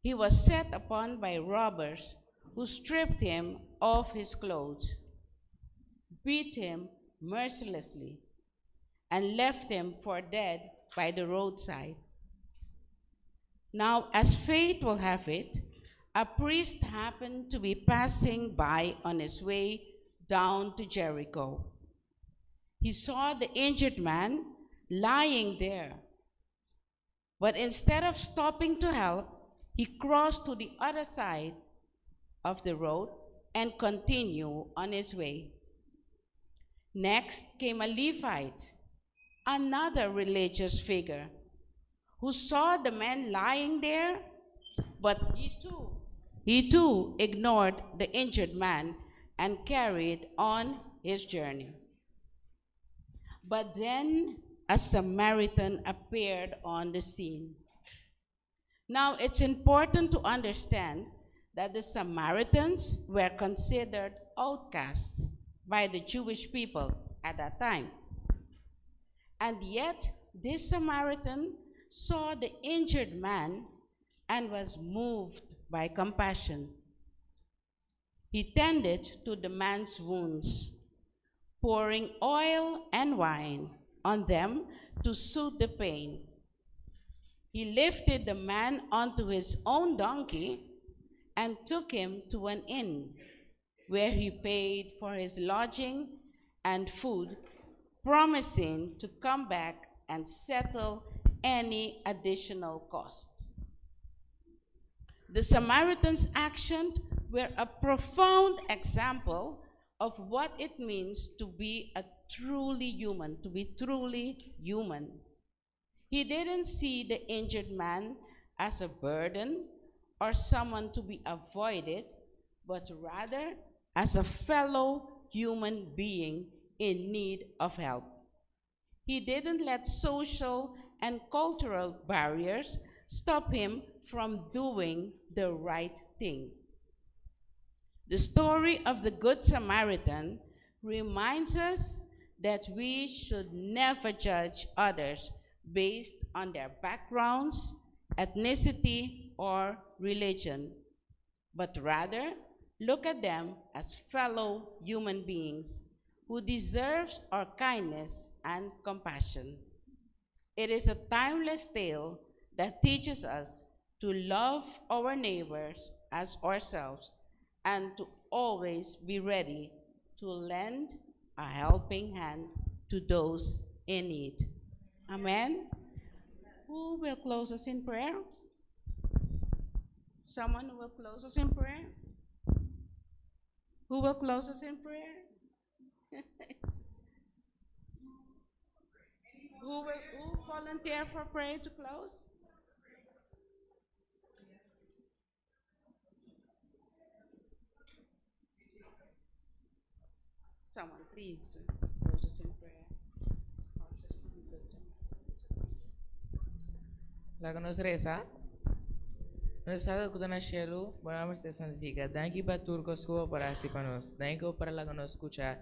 he was set upon by robbers who stripped him of his clothes, beat him mercilessly, and left him for dead by the roadside. Now, as fate will have it, a priest happened to be passing by on his way down to Jericho. He saw the injured man lying there. But instead of stopping to help, he crossed to the other side of the road and continued on his way. Next came a Levite, another religious figure, who saw the man lying there, but he too, he too ignored the injured man and carried on his journey. But then a Samaritan appeared on the scene. Now it's important to understand that the Samaritans were considered outcasts by the Jewish people at that time. And yet, this Samaritan saw the injured man and was moved by compassion. He tended to the man's wounds, pouring oil and wine on them to soothe the pain. He lifted the man onto his own donkey and took him to an inn, where he paid for his lodging and food, promising to come back and settle any additional costs. The Samaritan's actions were a profound example of what it means to be a truly human, to be truly human. He didn't see the injured man as a burden or someone to be avoided, but rather as a fellow human being in need of help. He didn't let social and cultural barriers stop him from doing the right thing. The story of the Good Samaritan reminds us that we should never judge others based on their backgrounds, ethnicity, or religion, but rather look at them as fellow human beings who deserves our kindness and compassion. It is a timeless tale that teaches us to love our neighbors as ourselves and to always be ready to lend a helping hand to those in need. Amen. Who will close us in prayer? Someone who will close us in prayer? Who will close us in prayer? Who will who volunteer for prayer to close? Someone, please close us in prayer. Laga nos resa. Nos Tata ku ta na shelu, bo nòmber sea santifiká. Danki pa tur kos ku bo por hasi pa nos. Danki ku bo por a laga nos skucha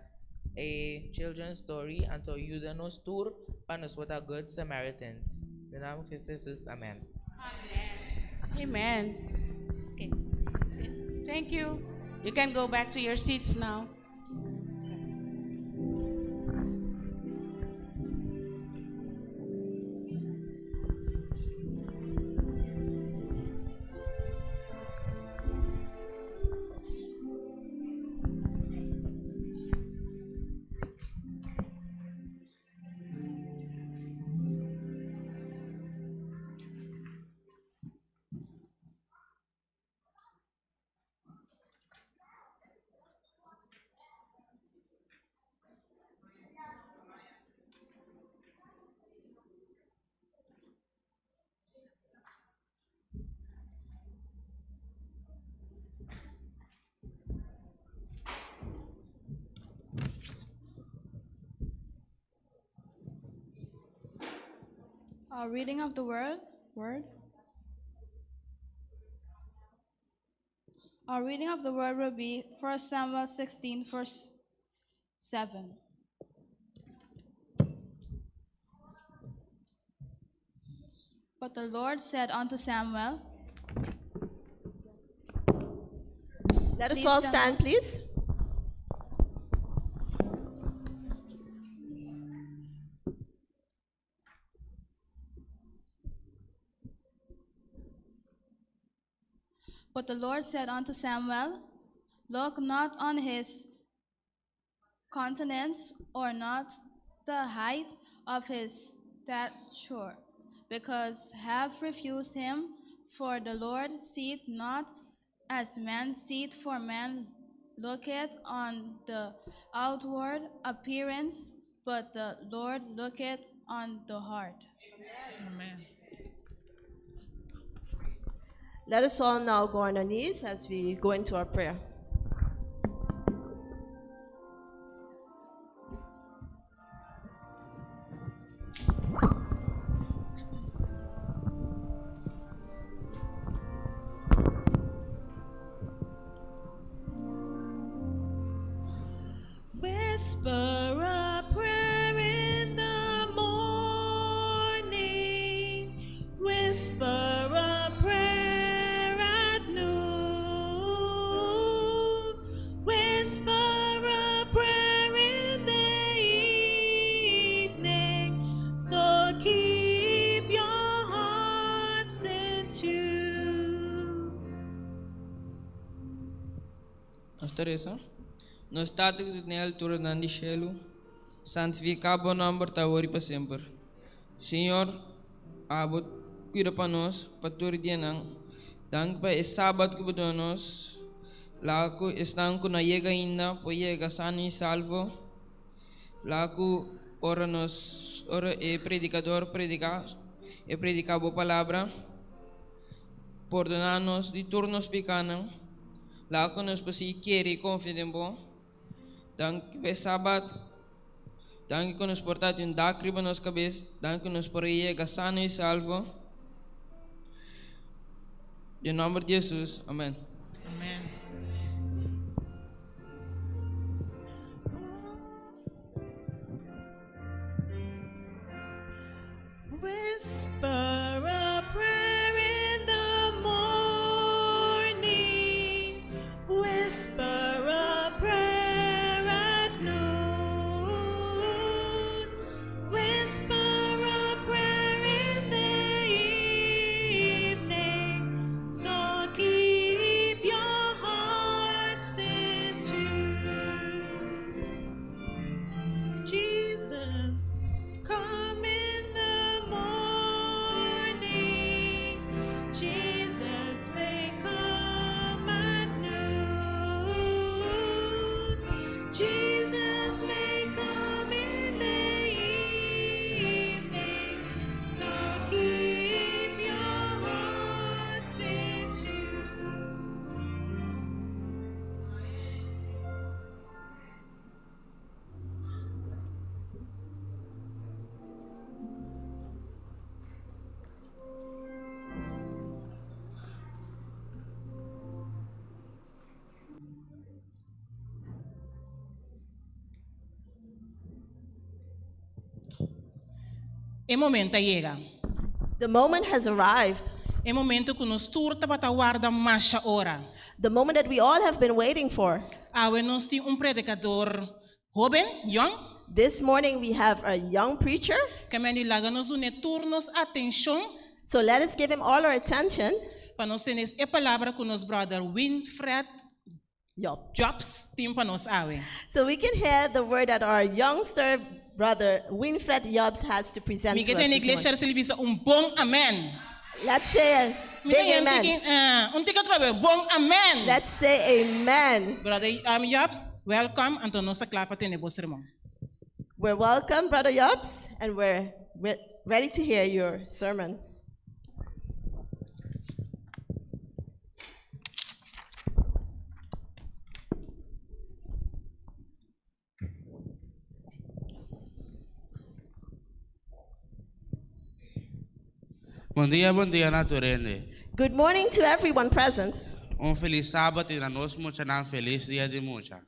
e children's story anto yuda nos tur pa nos por ta good Samaritans. Den nòmber di Kristu Hesus, amèn. Amen. Okay. Thank you. You can go back to your seats now. Our reading of the word, word. Our reading of the word will be 1 Samuel 16, verse 7. But the Lord said unto Samuel, Let us all stand, please. But the Lord said unto Samuel, Look not on his countenance or not the height of his stature, because have refused him, for the Lord seeth not as man seeth, for man looketh on the outward appearance, but the Lord looketh on the heart. Amen. Let us all now go on our knees as we go into our prayer. Whisper a prayer in the morning, whisper a prayer. Nos ta resa. Nos Tata ku ta den alturanan di shelu, santifiká bo nòmber ta awor i pa semper. Señor, abo kuida pa nos pa tur dianan. Danki pa e Sabat ku bo duna nos. Laga ku esnan ku no a yega ainda por yega sano i salvo. Laga ku ora nos ora e predikador prediká, e prediká bo palabra. Pordoná nos di tur nos pikánan. Laga ku nos por sigui kere i konfia den bo. Danki pa e Sabat. Danki ku nos por ta tin un dak riba nos kabes. Danki ku nos por a yega sano i salvo. Den nòmber di Hesus, amèn. Amèn. Whisper a prayer in the morning, whisper a prayer at noon, whisper a prayer in the evening, so keep your hearts in tune. Jesus, come in the morning. Jesus may come at noon. Jesus may come in the evening. So keep your hearts in tune. E momento a yega. The moment has arrived. E momento ku nos tur tabata warda masha ora. The moment that we all have been waiting for. Awe nos tin un predikador hóben, young. This morning we have a young preacher. Ke men di laga nos dun'é tur nos atenshon. So let us give him all our attention. Pa nos tene e palabra ku nos brother Winfred Jobs tin pa nos awe. So we can hear the word that our youngster brother Winfred Jobs has to present Mi to ke us tene this iglesia morning. resili bisa un bon amen. Let's say a Mi big ta amen. tiki, eh, un tiki atrobe, bon amen. Let's say amen. Brother Jobs, welcome, anto nos ta kla pa tene bo sermon. We're welcome, Brother Jobs, and we're ready to hear your sermon. Bon dia, bon dia na tur hende. Good morning to everyone present. Un felis sabat i na nos muchanan felis dia di mucha.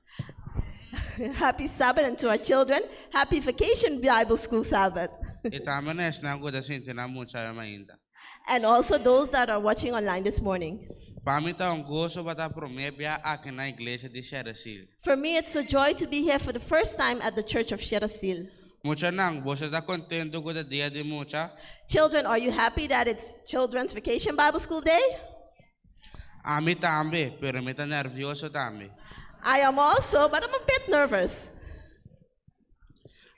Happy Sabbath and to our children, happy vacation Bible school Sabbath. I tambe na esnan ku ta sinti nan mucha awe mainta. And also those that are watching online this morning. Pa mi ta un goso pa ta promé bia aki na iglesia di Sherasil. For me, it's a joy to be here for the first time at the Church of Sherasil. Muchanan, boso ta kontentu ku ta dia di mucha? Children, are you happy that it's Children's Vacation Bible School Day? Ami tambe, pero mi ta nèrvioso tambe. I am also, but I'm a bit nervous.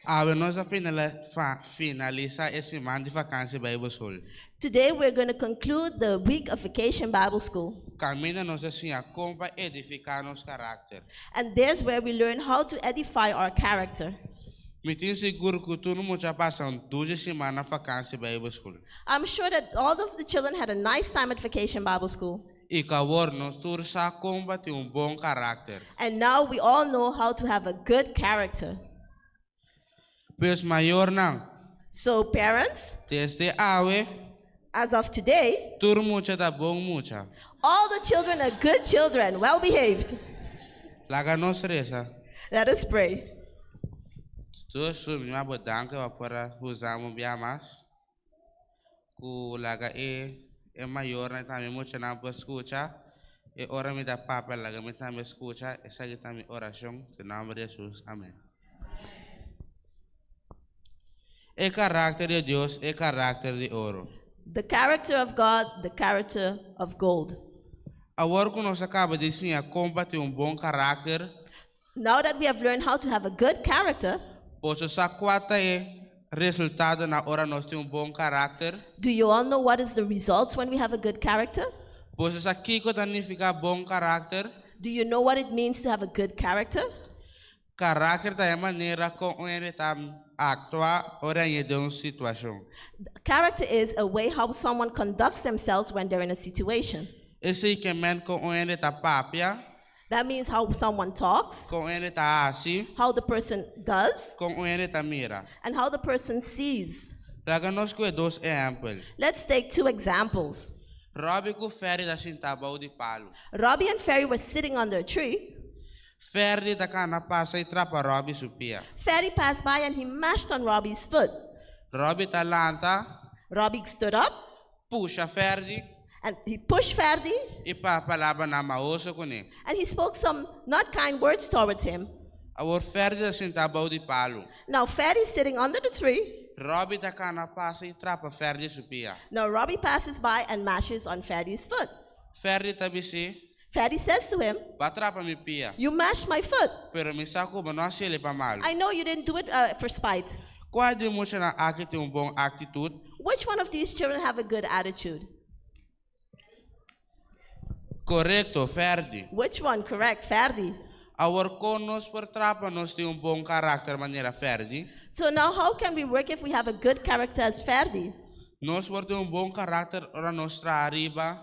Awe nos a finalisá e siman di Vakansi Bijbel School. Today we're going to conclude the week of Vacation Bible School. Kaminda nos a siña kon pa edifiká nos karakter. And there's where we learn how to edify our character. Mi tin sigur ku tur mucha a pasa un dushi siman na Vakansi Bijbel School. I'm sure that all of the children had a nice time at Vacation Bible School. I ku awor nos tur sa kon pa tin un bon karakter. And now we all know how to have a good character. Pues mayornan. So parents. Desde awe. As of today. Tur mucha ta bon mucha. All the children are good children, well behaved. Laga nos resa. Let us pray. Dios mi mama bo danki pa por a usa mi un bia mas. Ku laga e e mayornan tambe muchanan por skucha e ora mi ta papia laga mi tambe skucha esaki ta mi orashon den nomber di Hesus amen. E karakter di Dios e karakter di oro. The character of God, the character of gold. Awor ku nos a kaba di siña kon pa tin un bon karakter, Now that we have learned how to have a good character, boso sa kua ta e resultadonan ora nos tin un bon karakter? do you all know what is the results when we have a good character? Boso sa kiko ta nifiká bon karakter? Do you know what it means to have a good character? Karakter ta e manera kon un hende ta aktua ora e den un situashon. Character is a way how someone conducts themselves when they're in a situation. Esei ke men kon un hende ta papia, That means how someone talks, kon un hende ta hasi, how the person does, kon un hende ta mira. and how the person sees. Laga nos kue dos ehèmpel. Let's take two examples. Robbie ku Ferry ta sintá bou di palu. Robbie and Ferry were sitting under a tree. Ferdy ta kana pasa i trapa Robbie su pia. Ferry passed by and he mashed on Robbie's foot. Robbie ta lanta, Robbie stood up pusha Ferdy and he pushed Ferdy i papia palabranan mahos kuné. and he spoke some not kind words towards him. Awor Ferdy ta sintá bou di palu. Now Ferdy's sitting under the tree. Robbie ta kana pasa i trapa Ferdy su pia. Now Robbie passes by and mashes on Ferdy's foot. Ferdy ta bis'é, Ferdy says to him, B'a trapa mi pia. You mashed my foot. Pero mi sa ku bo no a hasié pa malu. I know you didn't do it uh, for spite. Kua di e muchanan aki tin un bon aktitut? Which one of these children have a good attitude? Korekto, Ferdy. Which one? Correct, Ferdy. Awor kon nos por traha pa nos tin un bon karakter manera Ferdy? So now how can we work if we have a good character as Ferdy? Nos por tin un bon karakter ora nos traha riba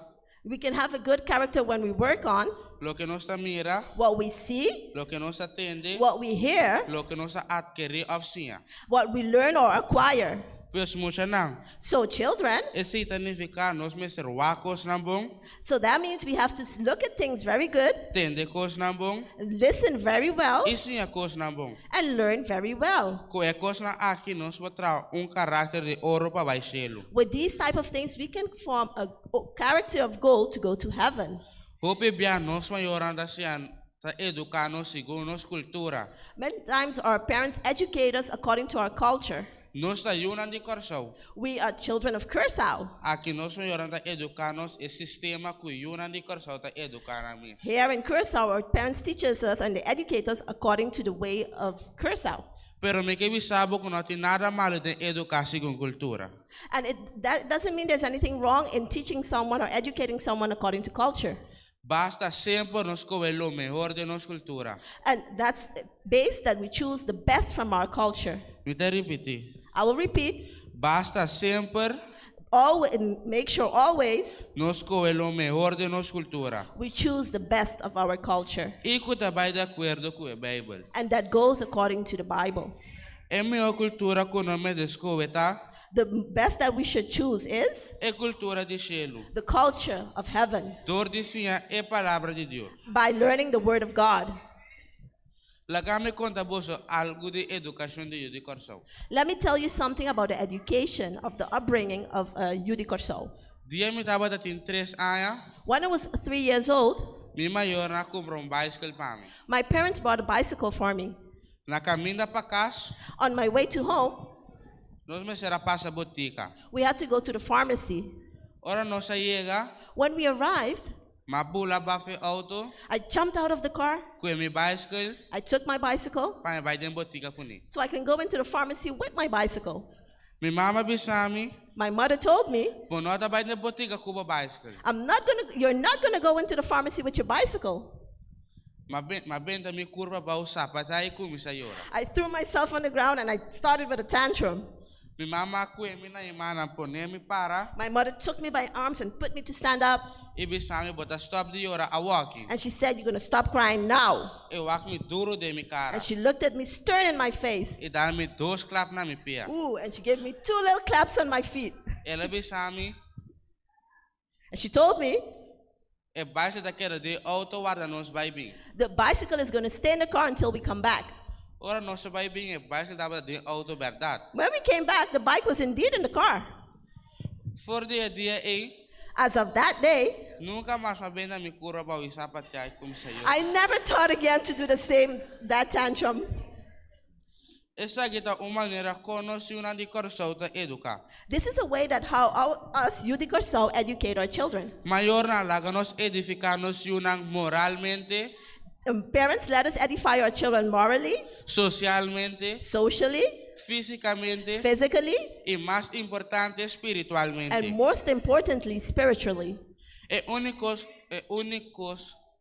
We can have a good character when we work on loke nos ta mira, what we see, loke nos ta tende, what we hear, loke nos ta atkerí òf siña. what we learn or acquire. Pues muchanan, So children, esei ta nifiká nos mester wak kosnan bon, so that means we have to s- look at things very good, tende kosnan bon listen very well, i siña kosnan bon. and learn very well. Ku e kosnan aki nos por traha un karakter di oro pa bai shelu. With these type of things, we can form a o- character of gold to go to heaven. Hopi bia nos mayornan ta siña ta eduká nos segun nos kultura. Many times our parents educate us according to our culture. Nos ta yunan di Kòrsou. We are children of Curaçao. Aki nos mayornan ta eduká nos e sistema ku yunan di Kòrsou ta eduká nan mes. Here in Curaçao, our parents teaches us and they educate us according to the way of Curaçao. Pero mi ke bisa bo ku no tin nada malu den eduká segun kultura. And it, that doesn't mean there's anything wrong in teaching someone or educating someone according to culture. Basta semper nos skohe lo mehor den nos kultura. And that's based that we choose the best from our culture. Mi ta ripití. I will repeat. Basta semper Always, make sure always nos skohe lo mehor den nos kultura. we choose the best of our culture. I ku ta bai di akuerdo ku e Beibel. And that goes according to the Bible. E mihó kultura ku nos mester skohe ta The best that we should choose is e kultura di shelu. the culture of heaven Dor di siña e Palabra di Dios. by learning the Word of God. Laga mi konta boso algu di edukashon di yu di Kòrsou. Let me tell you something about the education of the upbringing of uh, Yu di Kòrsou. Dia mi tabata tin tres aña, When I was three years old, mi mayornan a kumpra un baiskel pa mi. my parents bought a bicycle for me. Na kaminda pa kas, On my way to home, nos mester a pasa botika. we had to go to the pharmacy. Ora nos a yega, When we arrived, m'a bula bai for di outo, I jumped out of the car. kue mi baiskel I took my bicycle pa mi bai den botika kuné. so I can go into the pharmacy with my bicycle. Mi mama a bisa mi, My mother told me, Bo no ta bai den botika ku bo baiskel. I'm not gonna, you're not going to go into the pharmacy with your bicycle. M'a m'a benta mi kurpa abou, sapatá i kuminsá yora. I threw myself on the ground and I started with a tantrum. Mi mama a kue mi na e mannan pone mi para. My mother took me by arms and put me to stand up. I bisa mi, Bo ta stòp di yora awoki. And she said, You're going to stop crying now. E wak mi duru den mi kara. And she looked at me stern in my face. I dal mi dos klap na mi pia. Ooh, and she gave me two little claps on my feet. El a bisa mi. And she told me, E baiskel ta keda den outo warda nos bai bin. The bicycle is going to stay in the car until we come back. Ora nos a bai bin, e baiskel tabata den outo bèrdat. When we came back, the bike was indeed in the car. For di e dia ei, As of that day, nunka mas m'a benta mi kurpa abou i sapateá i kuminsá yora. I never thought again to do the same, that tantrum. Esaki ta un manera kon nos yunan di Kòrsou ta eduká. This is a way that how our, us, yu di Kòrsou, educate our children. Mayornan, laga nos edifiká nos yunan moralmente. Parents, let us edify our children morally. Sosialmente. Socially. Físikamente. Physically. I mas importante, spiritualmente. And most importantly, spiritually. E úniko, e úniko,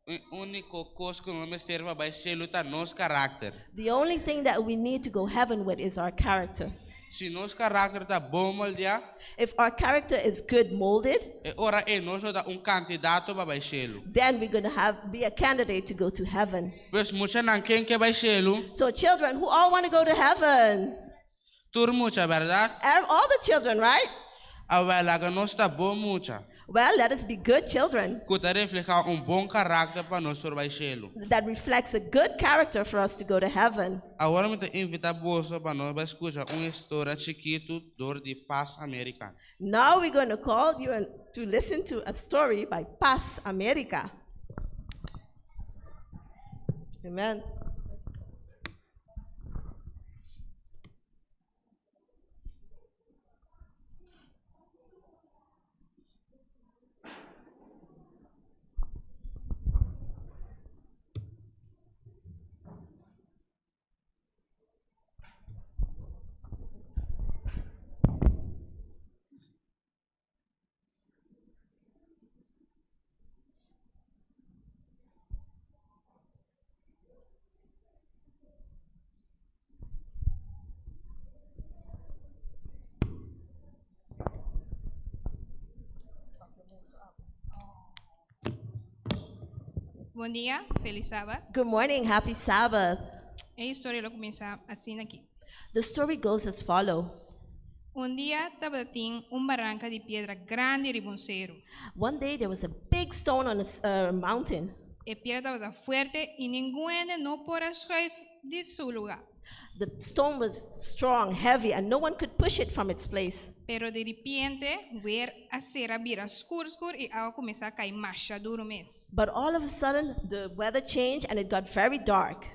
e úniko kos ku nos mester pa bai shelu ta nos karakter. The only thing that we need to go heaven with is our character. Si nos karakter ta bon moldeá. If our character is good molded. E ora ei nos lo ta un kandidato pa bai shelu. Then we're gonna have be a candidate to go to heaven. Pues muchanan ken ke bai shelu? So children who all want to go to heaven? Tur mucha, bèrdat? All the children, right? Awèl, laga nos ta bon mucha. Well, let us be good children. Ku ta reflehá un bon karakter pa nos por bai shelu. That reflects a good character for us to go to heaven. Awor mi ta invitá boso pa nos bai skucha un historia chikitu dor di Paz America. Now we're going to call you and to listen to a story by Paz America. Amen. Bon dia, felis sabat. Good morning, happy Sabbath. E historia lo kuminsá asina aki. The story goes as follow. Un dia tabatin un baranka di piedra grandi riba un seru. One day there was a big stone on a mountain. E piedra tabata fuerte i ningun hende no por a schuif di su lugá. The stone was strong, heavy, and no one could push it from its place. Pero di ripiente, wer a sera bira skur skur i awa kuminsá kai masha duru mes. But all of a sudden, the weather changed and it got very dark.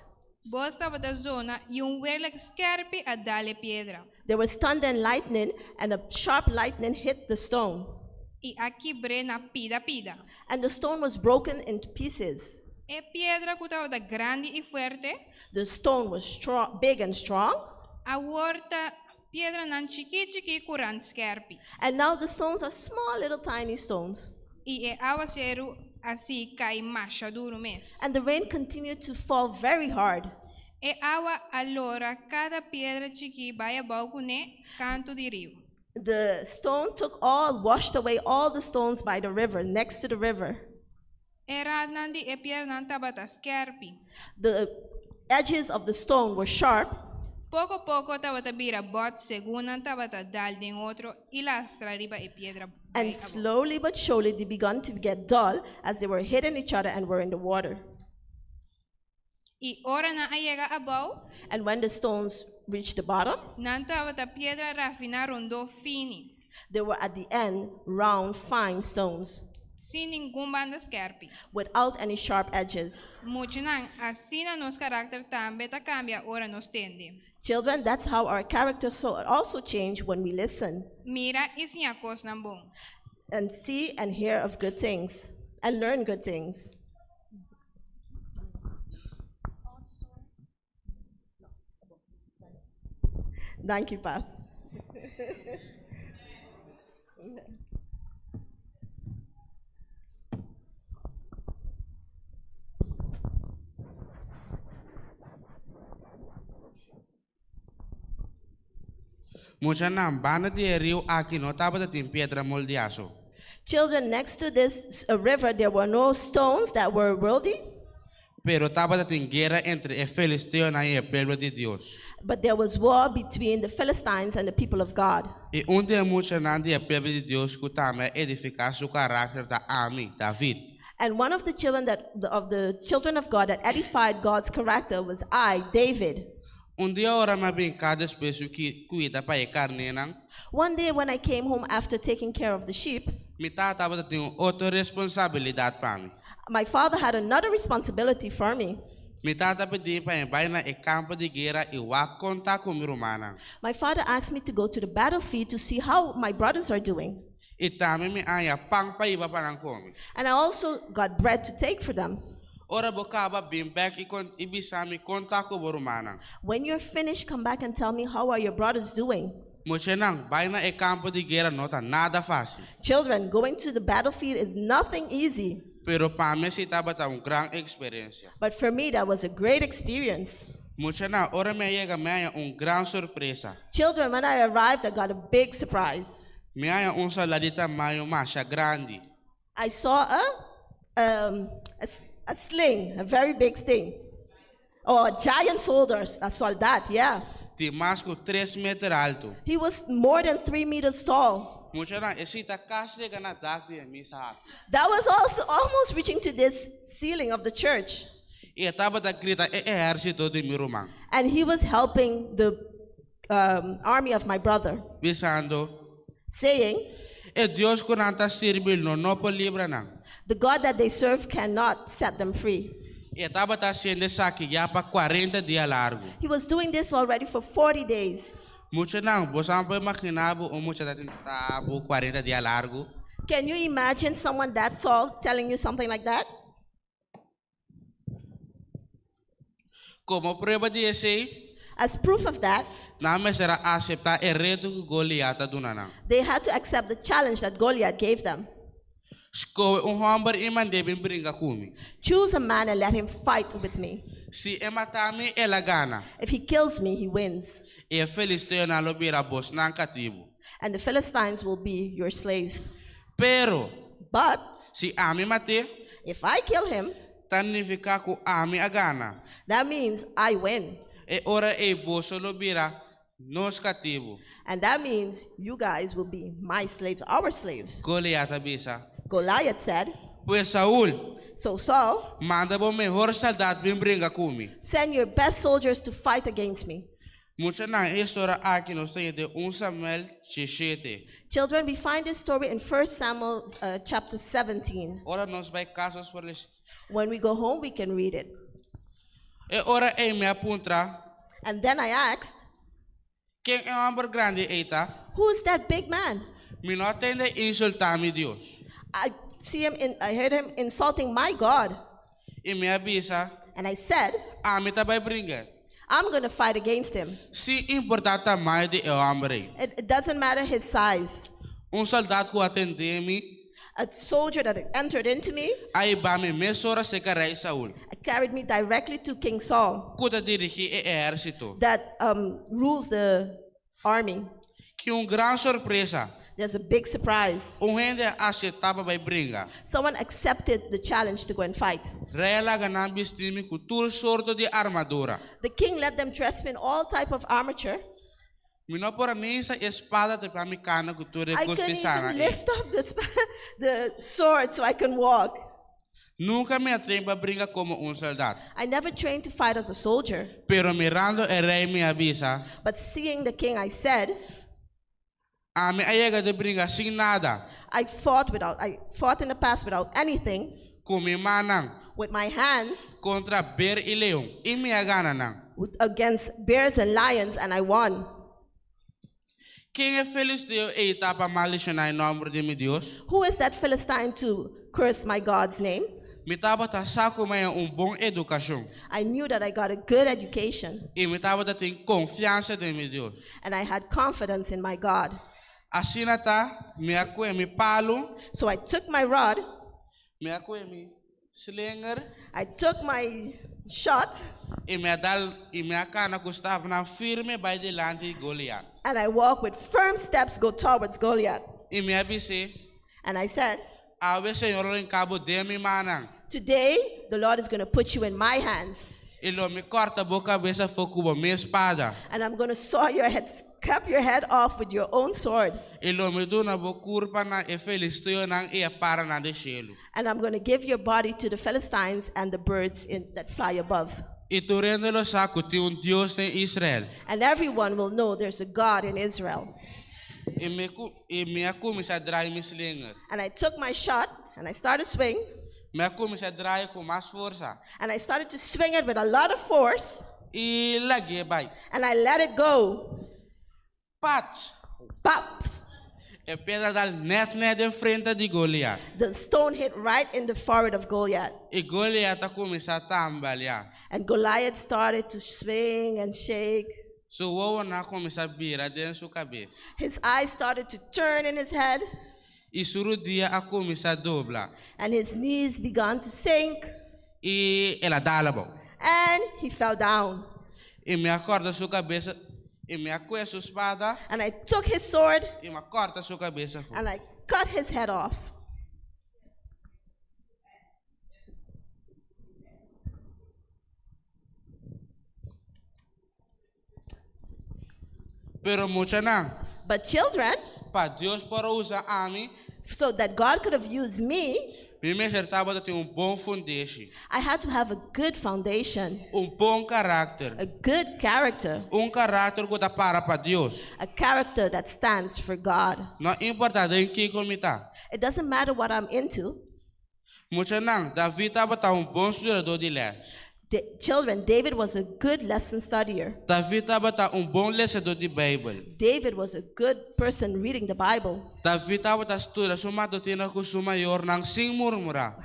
Bos tabata zona i un werlek skèrpi a dal e piedra. There was thunder and lightning, and a sharp lightning hit the stone. I a kibr'é na pida pida. And the stone was broken into pieces. E piedra ku tabata grandi i fuerte. The stone was strong, big and strong. Awor ta piedranan chikí chikí ku rant skèrpi. And now the stones are small little tiny stones. I e awaseru a sigui kai masha duru mes. And the rain continued to fall very hard. E awa a lora kada piedra chikí bai abou kuné kantu di riu. The stone took all, washed away all the stones by the river, next to the river. E rantnan di e piedranan tabata skèrpi. The edges of the stone were sharp. Poko poko tabata bira bòt segun nan tabata dal den otro i lastra riba e piedra bai And abou. slowly but surely they begun to get dull as they were hitting each other and were in the water. I ora nan a yega abou. And when the stones reached the bottom. Nan tabata piedra rafiná rondó fini. They were at the end round fine stones. Sin ningun banda skèrpi. Without any sharp edges. Muchanan, asina nos karakter tambe ta kambia ora nos tende. Children, that's how our character so also change when we listen. Mira i siña kosnan bon. And see and hear of good things and learn good things. Danki Paz. Muchanan, banda di e riu aki no tabata tin piedra moldiaso. Children, next to this river there were no stones that were worldly. Pero tabata tin guera entre e filisteonan i e pueblo di Dios. But there was war between the Philistines and the people of God. I un di e muchanan di e pueblo di Dios ku tambe a edifiká su karakter ta ami, David. And one of the children that of the children of God that edified God's character was I, David. Un dia ora mi a bin kas despues ku ki kuida pa e karnénan. One day when I came home after taking care of the sheep. Mi tata tabata tin un otro responsabilidat pa mi. My father had another responsibility for me. Mi tata a pidi mi pa mi bai na e kampo di guera i wak kon ta ku mi rumannan. My father asked me to go to the battlefield to see how my brothers are doing. I tambe mi a haña pan pa hiba pa nan kome. And I also got bread to take for them. Ora bo kaba, bin bèk i kon i bisa mi kon ta ku bo rumannan. When you're finished, come back and tell me how are your brothers doing. Muchanan, bai na e kampo di guera no ta nada fásil. Children, going to the battlefield is nothing easy. Pero pa mi esei tabata un gran eksperensia. But for me, that was a great experience. Muchanan, ora mi a yega mi a haña un gran sorpresa. Children, when I arrived, I got a big surprise. Mi a haña un sòldá di tamaño masha grandi. I saw a, um, a, a sling, a very big thing. Oh, a giant soldier, a soldat, yeah. Di mas ku tres meter altu. He was more than three meters tall. Muchanan, esei ta kasi yega na dak di e misa aki. That was also almost reaching to this ceiling of the church. I e tabata grita e ehérsito di mi ruman. And he was helping the um, army of my brother. Bisando. Saying. E Dios ku nan ta sirbi lo no por libra nan. The God that they serve cannot set them free. I e tabata hasiendo esaki ya pa kuarenta dia largu. He was doing this already for 40 days. Muchanan, boso por imaginá bo un mucha ta tenta bo kuarenta dia largu? Can you imagine someone that tall telling you something like that? Komo prueba di esei, As proof of that, nan mester a aseptá e reto ku Goliat a duna nan. they had to accept the challenge that Goliath gave them. Skohe un hòmber i mand'é bin bringa ku mi. Choose a man and let him fight with me. Si e mata mi, el a gana. If he kills me, he wins. I e filisteonan lo bira bosnan katibu. And the Philistines will be your slaves. Pero, But, si ami mat'é, if I kill him, ta nifiká ku ami a gana. That means I win. E ora ei boso lo bira nos katibu. And that means you guys will be my slaves, our slaves. Goliat a bisa. Goliath said. Pues Saul. So Saul. Manda bo mehor sòldat bin bringa ku mi. Send your best soldiers to fight against me. Muchanan, e historia aki nos ta haña den un Samuel diesshete. Children, we find this story in 1 Samuel uh, chapter 17. Ora nos bai kas nos por lesa. When we go home, we can read it. E ora ei mi a puntra. And then I asked, Ken e hòmber grandi ei ta? Who is that big man? Mi no a tende insultá mi Dios. I see him in, I heard him insulting my God. I mi a bisa. And I said, Ami ta bai bring'é. I'm going to fight against him. Sin importá tamaño di e hòmber ei. It, it doesn't matter his size. Un sòldat ku a tende mi. A soldier that entered into me. A hiba mi mesora serka rei Saul. Carried me directly to King Saul. Ku ta dirigí e ehérsito. That um, rules the army. Ki un gran sorpresa! There's a big surprise. Un hende a aseptá pa bai bringa. Someone accepted the challenge to go and fight. Rei a laga nan bisti mi ku tur sorto di armadura. The king let them dress me in all type of armature. Mi no por a ni hisa e spada te pa mi kana ku tur e I kos couldn't pisana even ei. lift up the, the sword so I can walk. Nunka mi a train pa bringa komo un sòldat. I never trained to fight as a soldier. Pero mirando e rei mi a bisa. But seeing the king, I said, Ami a yega di bringa sin nada. I fought without I fought in the past without anything. Ku mi mannan. With my hands. Kontra ber i leon, i mi a gana nan. Against bears and lions and I won. Ken e filisteo ei ta pa maldishoná e nòmber di mi Dios? Who is that Philistine to curse my God's name? Mi tabata sa ku mi a haña un bon edukashon. I knew that I got a good education. I mi tabata tin konfiansa den mi Dios. And I had confidence in my God. Asina ta, mi a kue mi palu. So I took my rod. Mi a kue mi slinger. I took my shot. I mi a dal i mi a kana ku stapnan firme bai dilanti di Goliat. And I walked with firm steps go towards Goliath. I mi a bis'é. And I said. Awe Señor lo hinka bo den mi mannan. Today the Lord is going to put you in my hands. I lo mi kòrta bo kabes afó ku bo mes spada. And I'm going to saw your head, cut your head off with your own sword. I lo mi duna bo kurpa na e filisteonan i e paranan den shelu. And I'm going to give your body to the Philistines and the birds in, that fly above. I tur hende lo sa ku tin un Dios den Israel. And everyone will know there's a God in Israel. I mi, ku, i mi a kuminsá drai mi slinger. And I took my shot and I started swing. Mi a kuminsá drai ku mas forsa. And I started to swing it with a lot of force. I lag'é bai. And I let it go. Pats! Paps! E piedra dal nèt nèt den frente di Goliat. The stone hit right in the forehead of Goliath. I Goliat a kuminsá tambaleá. And Goliath started to swing and shake. Su wowonan a kuminsá bira den su kabes. His eyes started to turn in his head. I su rudia a kuminsá dobla. And his knees began to sink. I el a dal abou. And he fell down. I mi a kòrta su kabes, i mi a kue su spada. And I took his sword. I mi a kòrta su kabes afó. And I cut his head off. Pero muchanan. But children. Pa Dios por a usa ami. So that God could have used me. Mi mester tabata tin un bon fundeshi. I had to have a good foundation. Un bon karakter. A good character. Un karakter ku ta para pa Dios. A character that stands for God. No importa den kiko mi ta. It doesn't matter what I'm into. Muchanan, David tabata un bon studiadó di lès. Children, David was a good lesson studier. David tabata un bon lesadó di Beibel. David was a good person reading the Bible. David tabata studia su matutina ku su mayornan sin murmurá.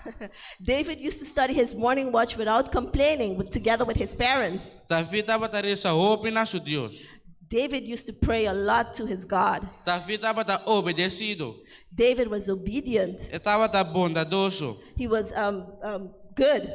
David used to study his morning watch without complaining, with, together with his parents. David tabata resa hopi na su Dios. David used to pray a lot to his God. David tabata obedesido. David was obedient. E tabata bondadoso. He was um, um, good.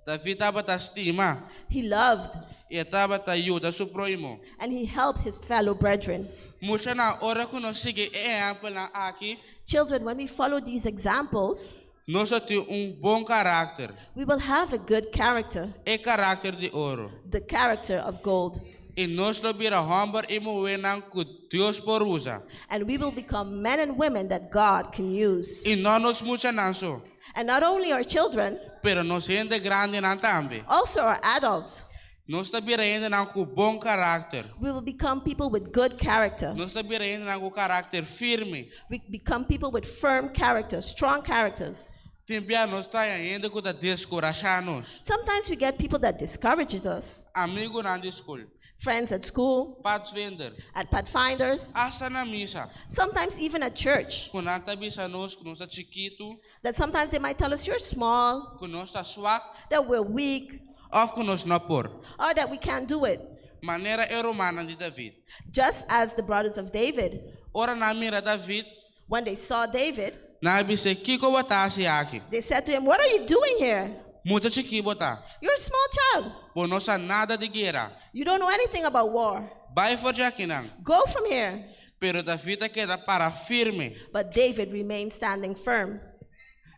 David tabata stima. He loved. I e tabata yuda su próhimo. And he helped his fellow brethren. Muchanan, ora ku nos sigui e ehèmpelnan aki, Children, when we follow these examples, nos lo tin un bon karakter. we will have a good character. E karakter di oro. The character of gold. I nos lo bira hòmber i muhénan ku Dios por usa. And we will become men and women that God can use. I no nos muchanan so. And not only our children, Pero nos hende grandinan tambe. also our adults. Nos ta bira hendenan ku bon karakter. We will become people with good character. Nos ta bira hendenan ku karakter firme. We become people with firm character, strong characters. Tin bia nos ta haña hende ku ta deskurashá nos. Sometimes we get people that discourages us. Amigunan di skol. Friends at school. Pathfinder. At Pathfinders. Asta na misa. Sometimes even at church. Ku nan ta bisa nos ku nos ta chikitu. That sometimes they might tell us you're small. Ku nos ta swak. That we're weak. Òf ku nos no por. Or that we can't do it. Manera e rumannan di David. Just as the brothers of David. Ora nan mira David. When they saw David. Nan a bis'é, Kiko bo ta hasi aki? They said to him, What are you doing here? Mucha chikí bo ta. You're a small child. Bo no sa nada di guera. You don't know anything about war. Bai for dje akinan. Go from here. Pero David a keda para firme. But David remained standing firm.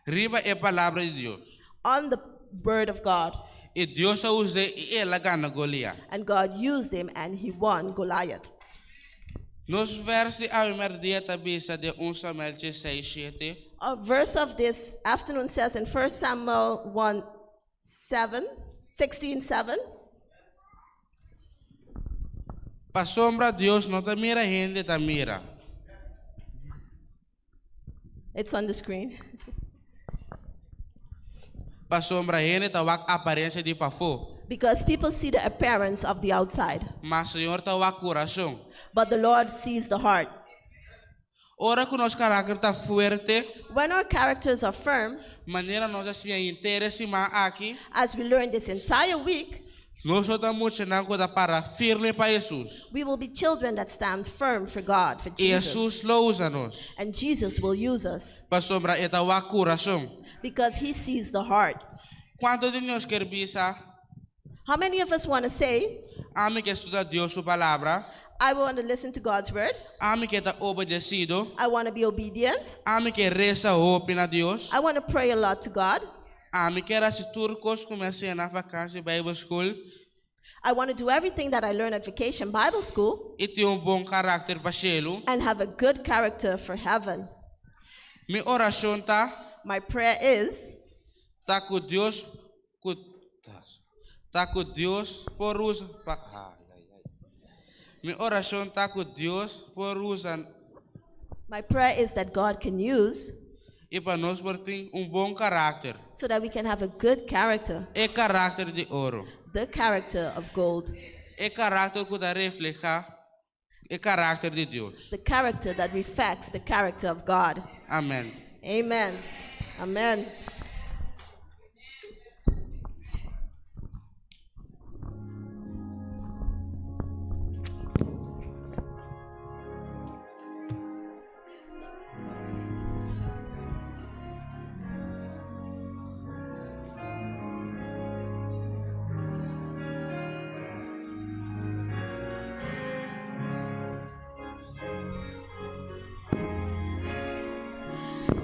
Riba e palabra di Dios. On the word of God. I Dios a us'é i el a gana Goliat. And God used him and he won Goliath. Nos vers di awe merdia ta bisa den un Samuel dieseis shete. Our verse of this afternoon says in 1 Samuel 1 7, 16 7. Pasobra Dios no ta mira hende ta mira. It's on the screen. Pasobra hende ta wak aparensia di pafó. Because people see the appearance of the outside. Ma Señor ta wak kurason. But the Lord sees the heart. Ora ku nos karakter ta fuerte. When our characters are firm. Manera nos a siña henter e siman aki. As we learned this entire week. Nos lo ta muchanan ku ta para firme pa Hesus. We will be children that stand firm for God, for I Jesus. Hesus lo usa nos. And Jesus will use us. Pasobra e ta wak kurason. Because he sees the heart. Kuantu di nos kier bisa? How many of us want to say? Ami ke studia Dios su palabra. I want to listen to God's word. Ami ke ta obedesido. I want to be obedient. Ami ke resa hopi na Dios. I want to pray a lot to God. Ami kier hasi tur kos ku mi a siña na vakansi Bible School. I want to do everything that I learned at vacation Bible School. I tin un bon karakter pa shelu. And have a good character for heaven. Mi orashon ta. My prayer is. Ta ku Dios ku ta ku Dios por usa pa ay ay ay. Mi orashon ta ku Dios por usa. My prayer is that God can use. I pa nos por tin un bon karakter. So that we can have a good character, E karakter di oro. the character of gold, E karakter ku ta reflehá e karakter di Dios. the character that reflects the character of God. Amen. Amen. Amen.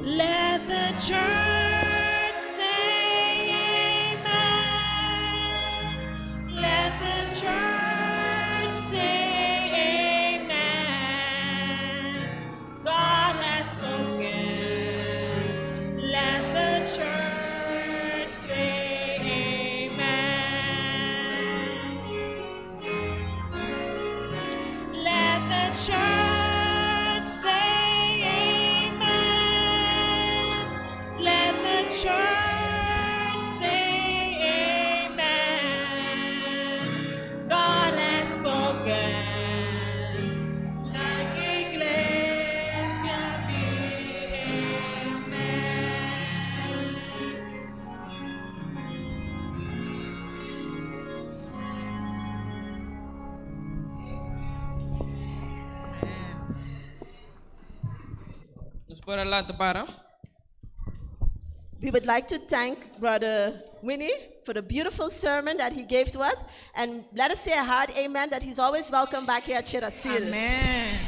Let the church say amen. Let the church say amen. God has spoken. Let the church say amen. Let the church say amen. Let the church say amen. God has spoken. Like iglesia be amen. Nos por lanta para. We would like to thank Brother Winnie for the beautiful sermon that he gave to us. And let us say a hard amen that he's always welcome back here at Chirasil. Amen.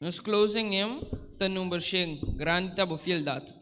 Nos closing hymn ta number 100, Grandi Ta Bo Fieldat.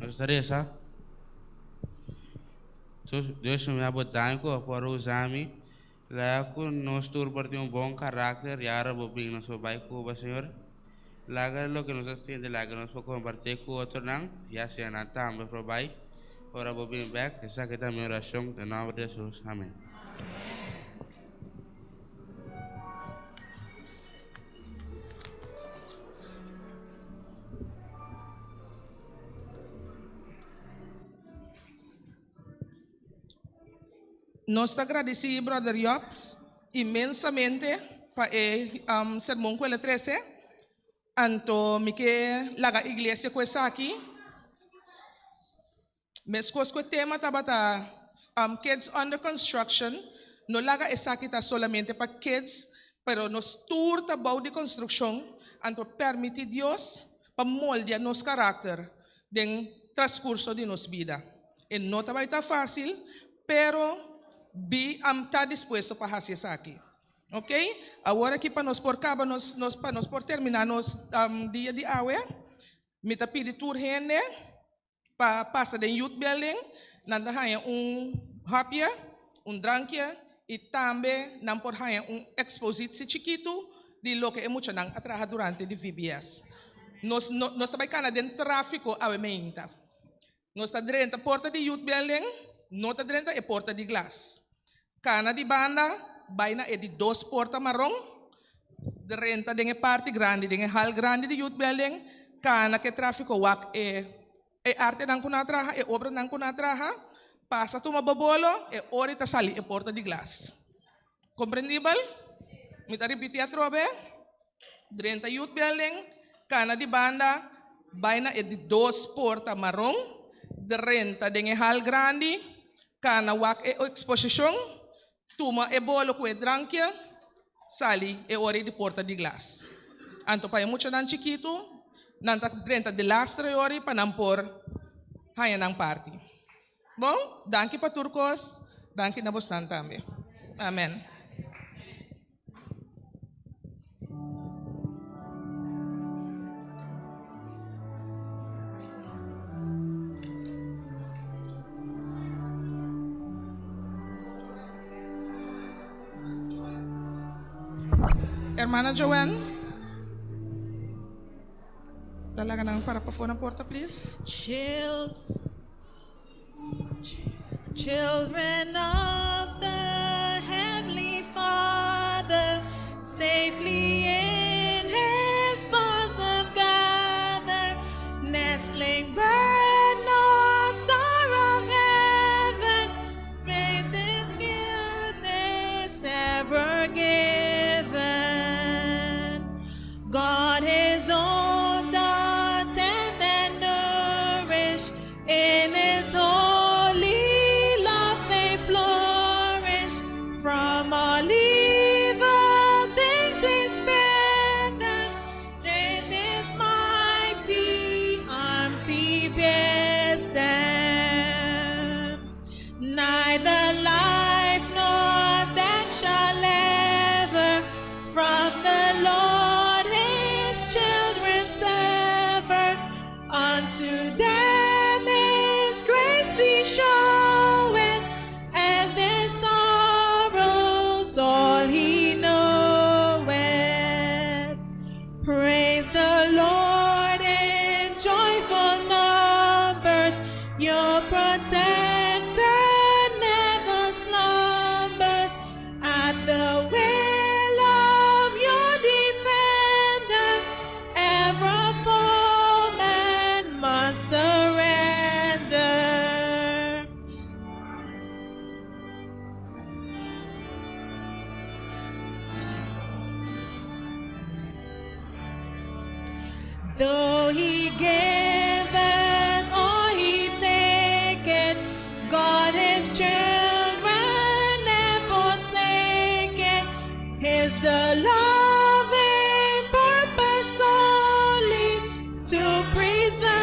Nos ta resa. Dios mi a bo danki ku bo por usa mi. Laga ku nos tur por tin un bon karakter i ora bo bin nos por bai ku bo, Señor. Laga loke nos a sinti laga nos por kompartí ku otronan i asina nan tambe por bai ora bo bin bèk. Esaki ta mi orashon den nòmber di Hesus. Amèn. Nos ta gradisí Brother Jobs inmensamente pa e sermon ku el a trese. Anto mi ke laga iglesia ku esaki. Meskos ku e tema tabata Kids Under Construction, no laga esaki ta solamente pa kids, pero nos tur ta bou di konstrukshon, anto permití Dios pa moldia nos karakter den transkurso di nos bida. E no ta bai ta fásil, pero bi ta dispuesto pa hasi esaki. Ok, awor aki pa nos por kaba nos nos pa nos por terminá nos dia di awe, mi ta pidi tur hende Pa pasa den Youth Building, nan ta haña un hapje, un drankje i tambe nan por haña un ekspositsie chikitu di loke e muchanan a traha durante di VBS. Nos no nos ta bai kana den tráfiko awe meinta. Nos ta drenta porta di Youth Building, no ta drenta e porta di glas. Kana di banda bai na e di dos porta maron, drenta den e parti grandi, den e hal grandi di Youth Building, kana ku e trafiko wak e e artenan ku nan a traha, e obranan ku nan a traha, pasa tuma bo bolo, e ora e ta sali e porta di glas. Komprendibel? Mi ta ripiti atrobe, drenta Youth Building, kana di banda, bai na e di dos porta maron, drenta den e hal grandi, Kana wak e eksposishon, tuma e bolo ku e drankje, sali e ora di porta di glas. Anto pa e muchanan chikitu, nan ta drenta delaster e ora pa nan por haña nan parti. Bon, danki pa tur kos, danki na bosnan tambe. Amen. Hermana Joanne, ta laga nan para pafó na porta, please. Child, children of the Heavenly Father, safely in His bosom gather, nestling bird, nor star of heaven, may this goodness ever given. God His own doth tend and nourish, in His holy love they flourish. From all evil things He spared them, in His mighty arms He bears them. Neither life nor death shall ever from the Lord His children sever. Unto them His grace He showeth, and their sorrows all He knoweth. Praise the Lord in joyful numbers, your protector never slumbers. At the will of your defender, every foeman must surrender. Though he giveth or he taketh, God his children never forsaketh. His the loving purpose only to preserve.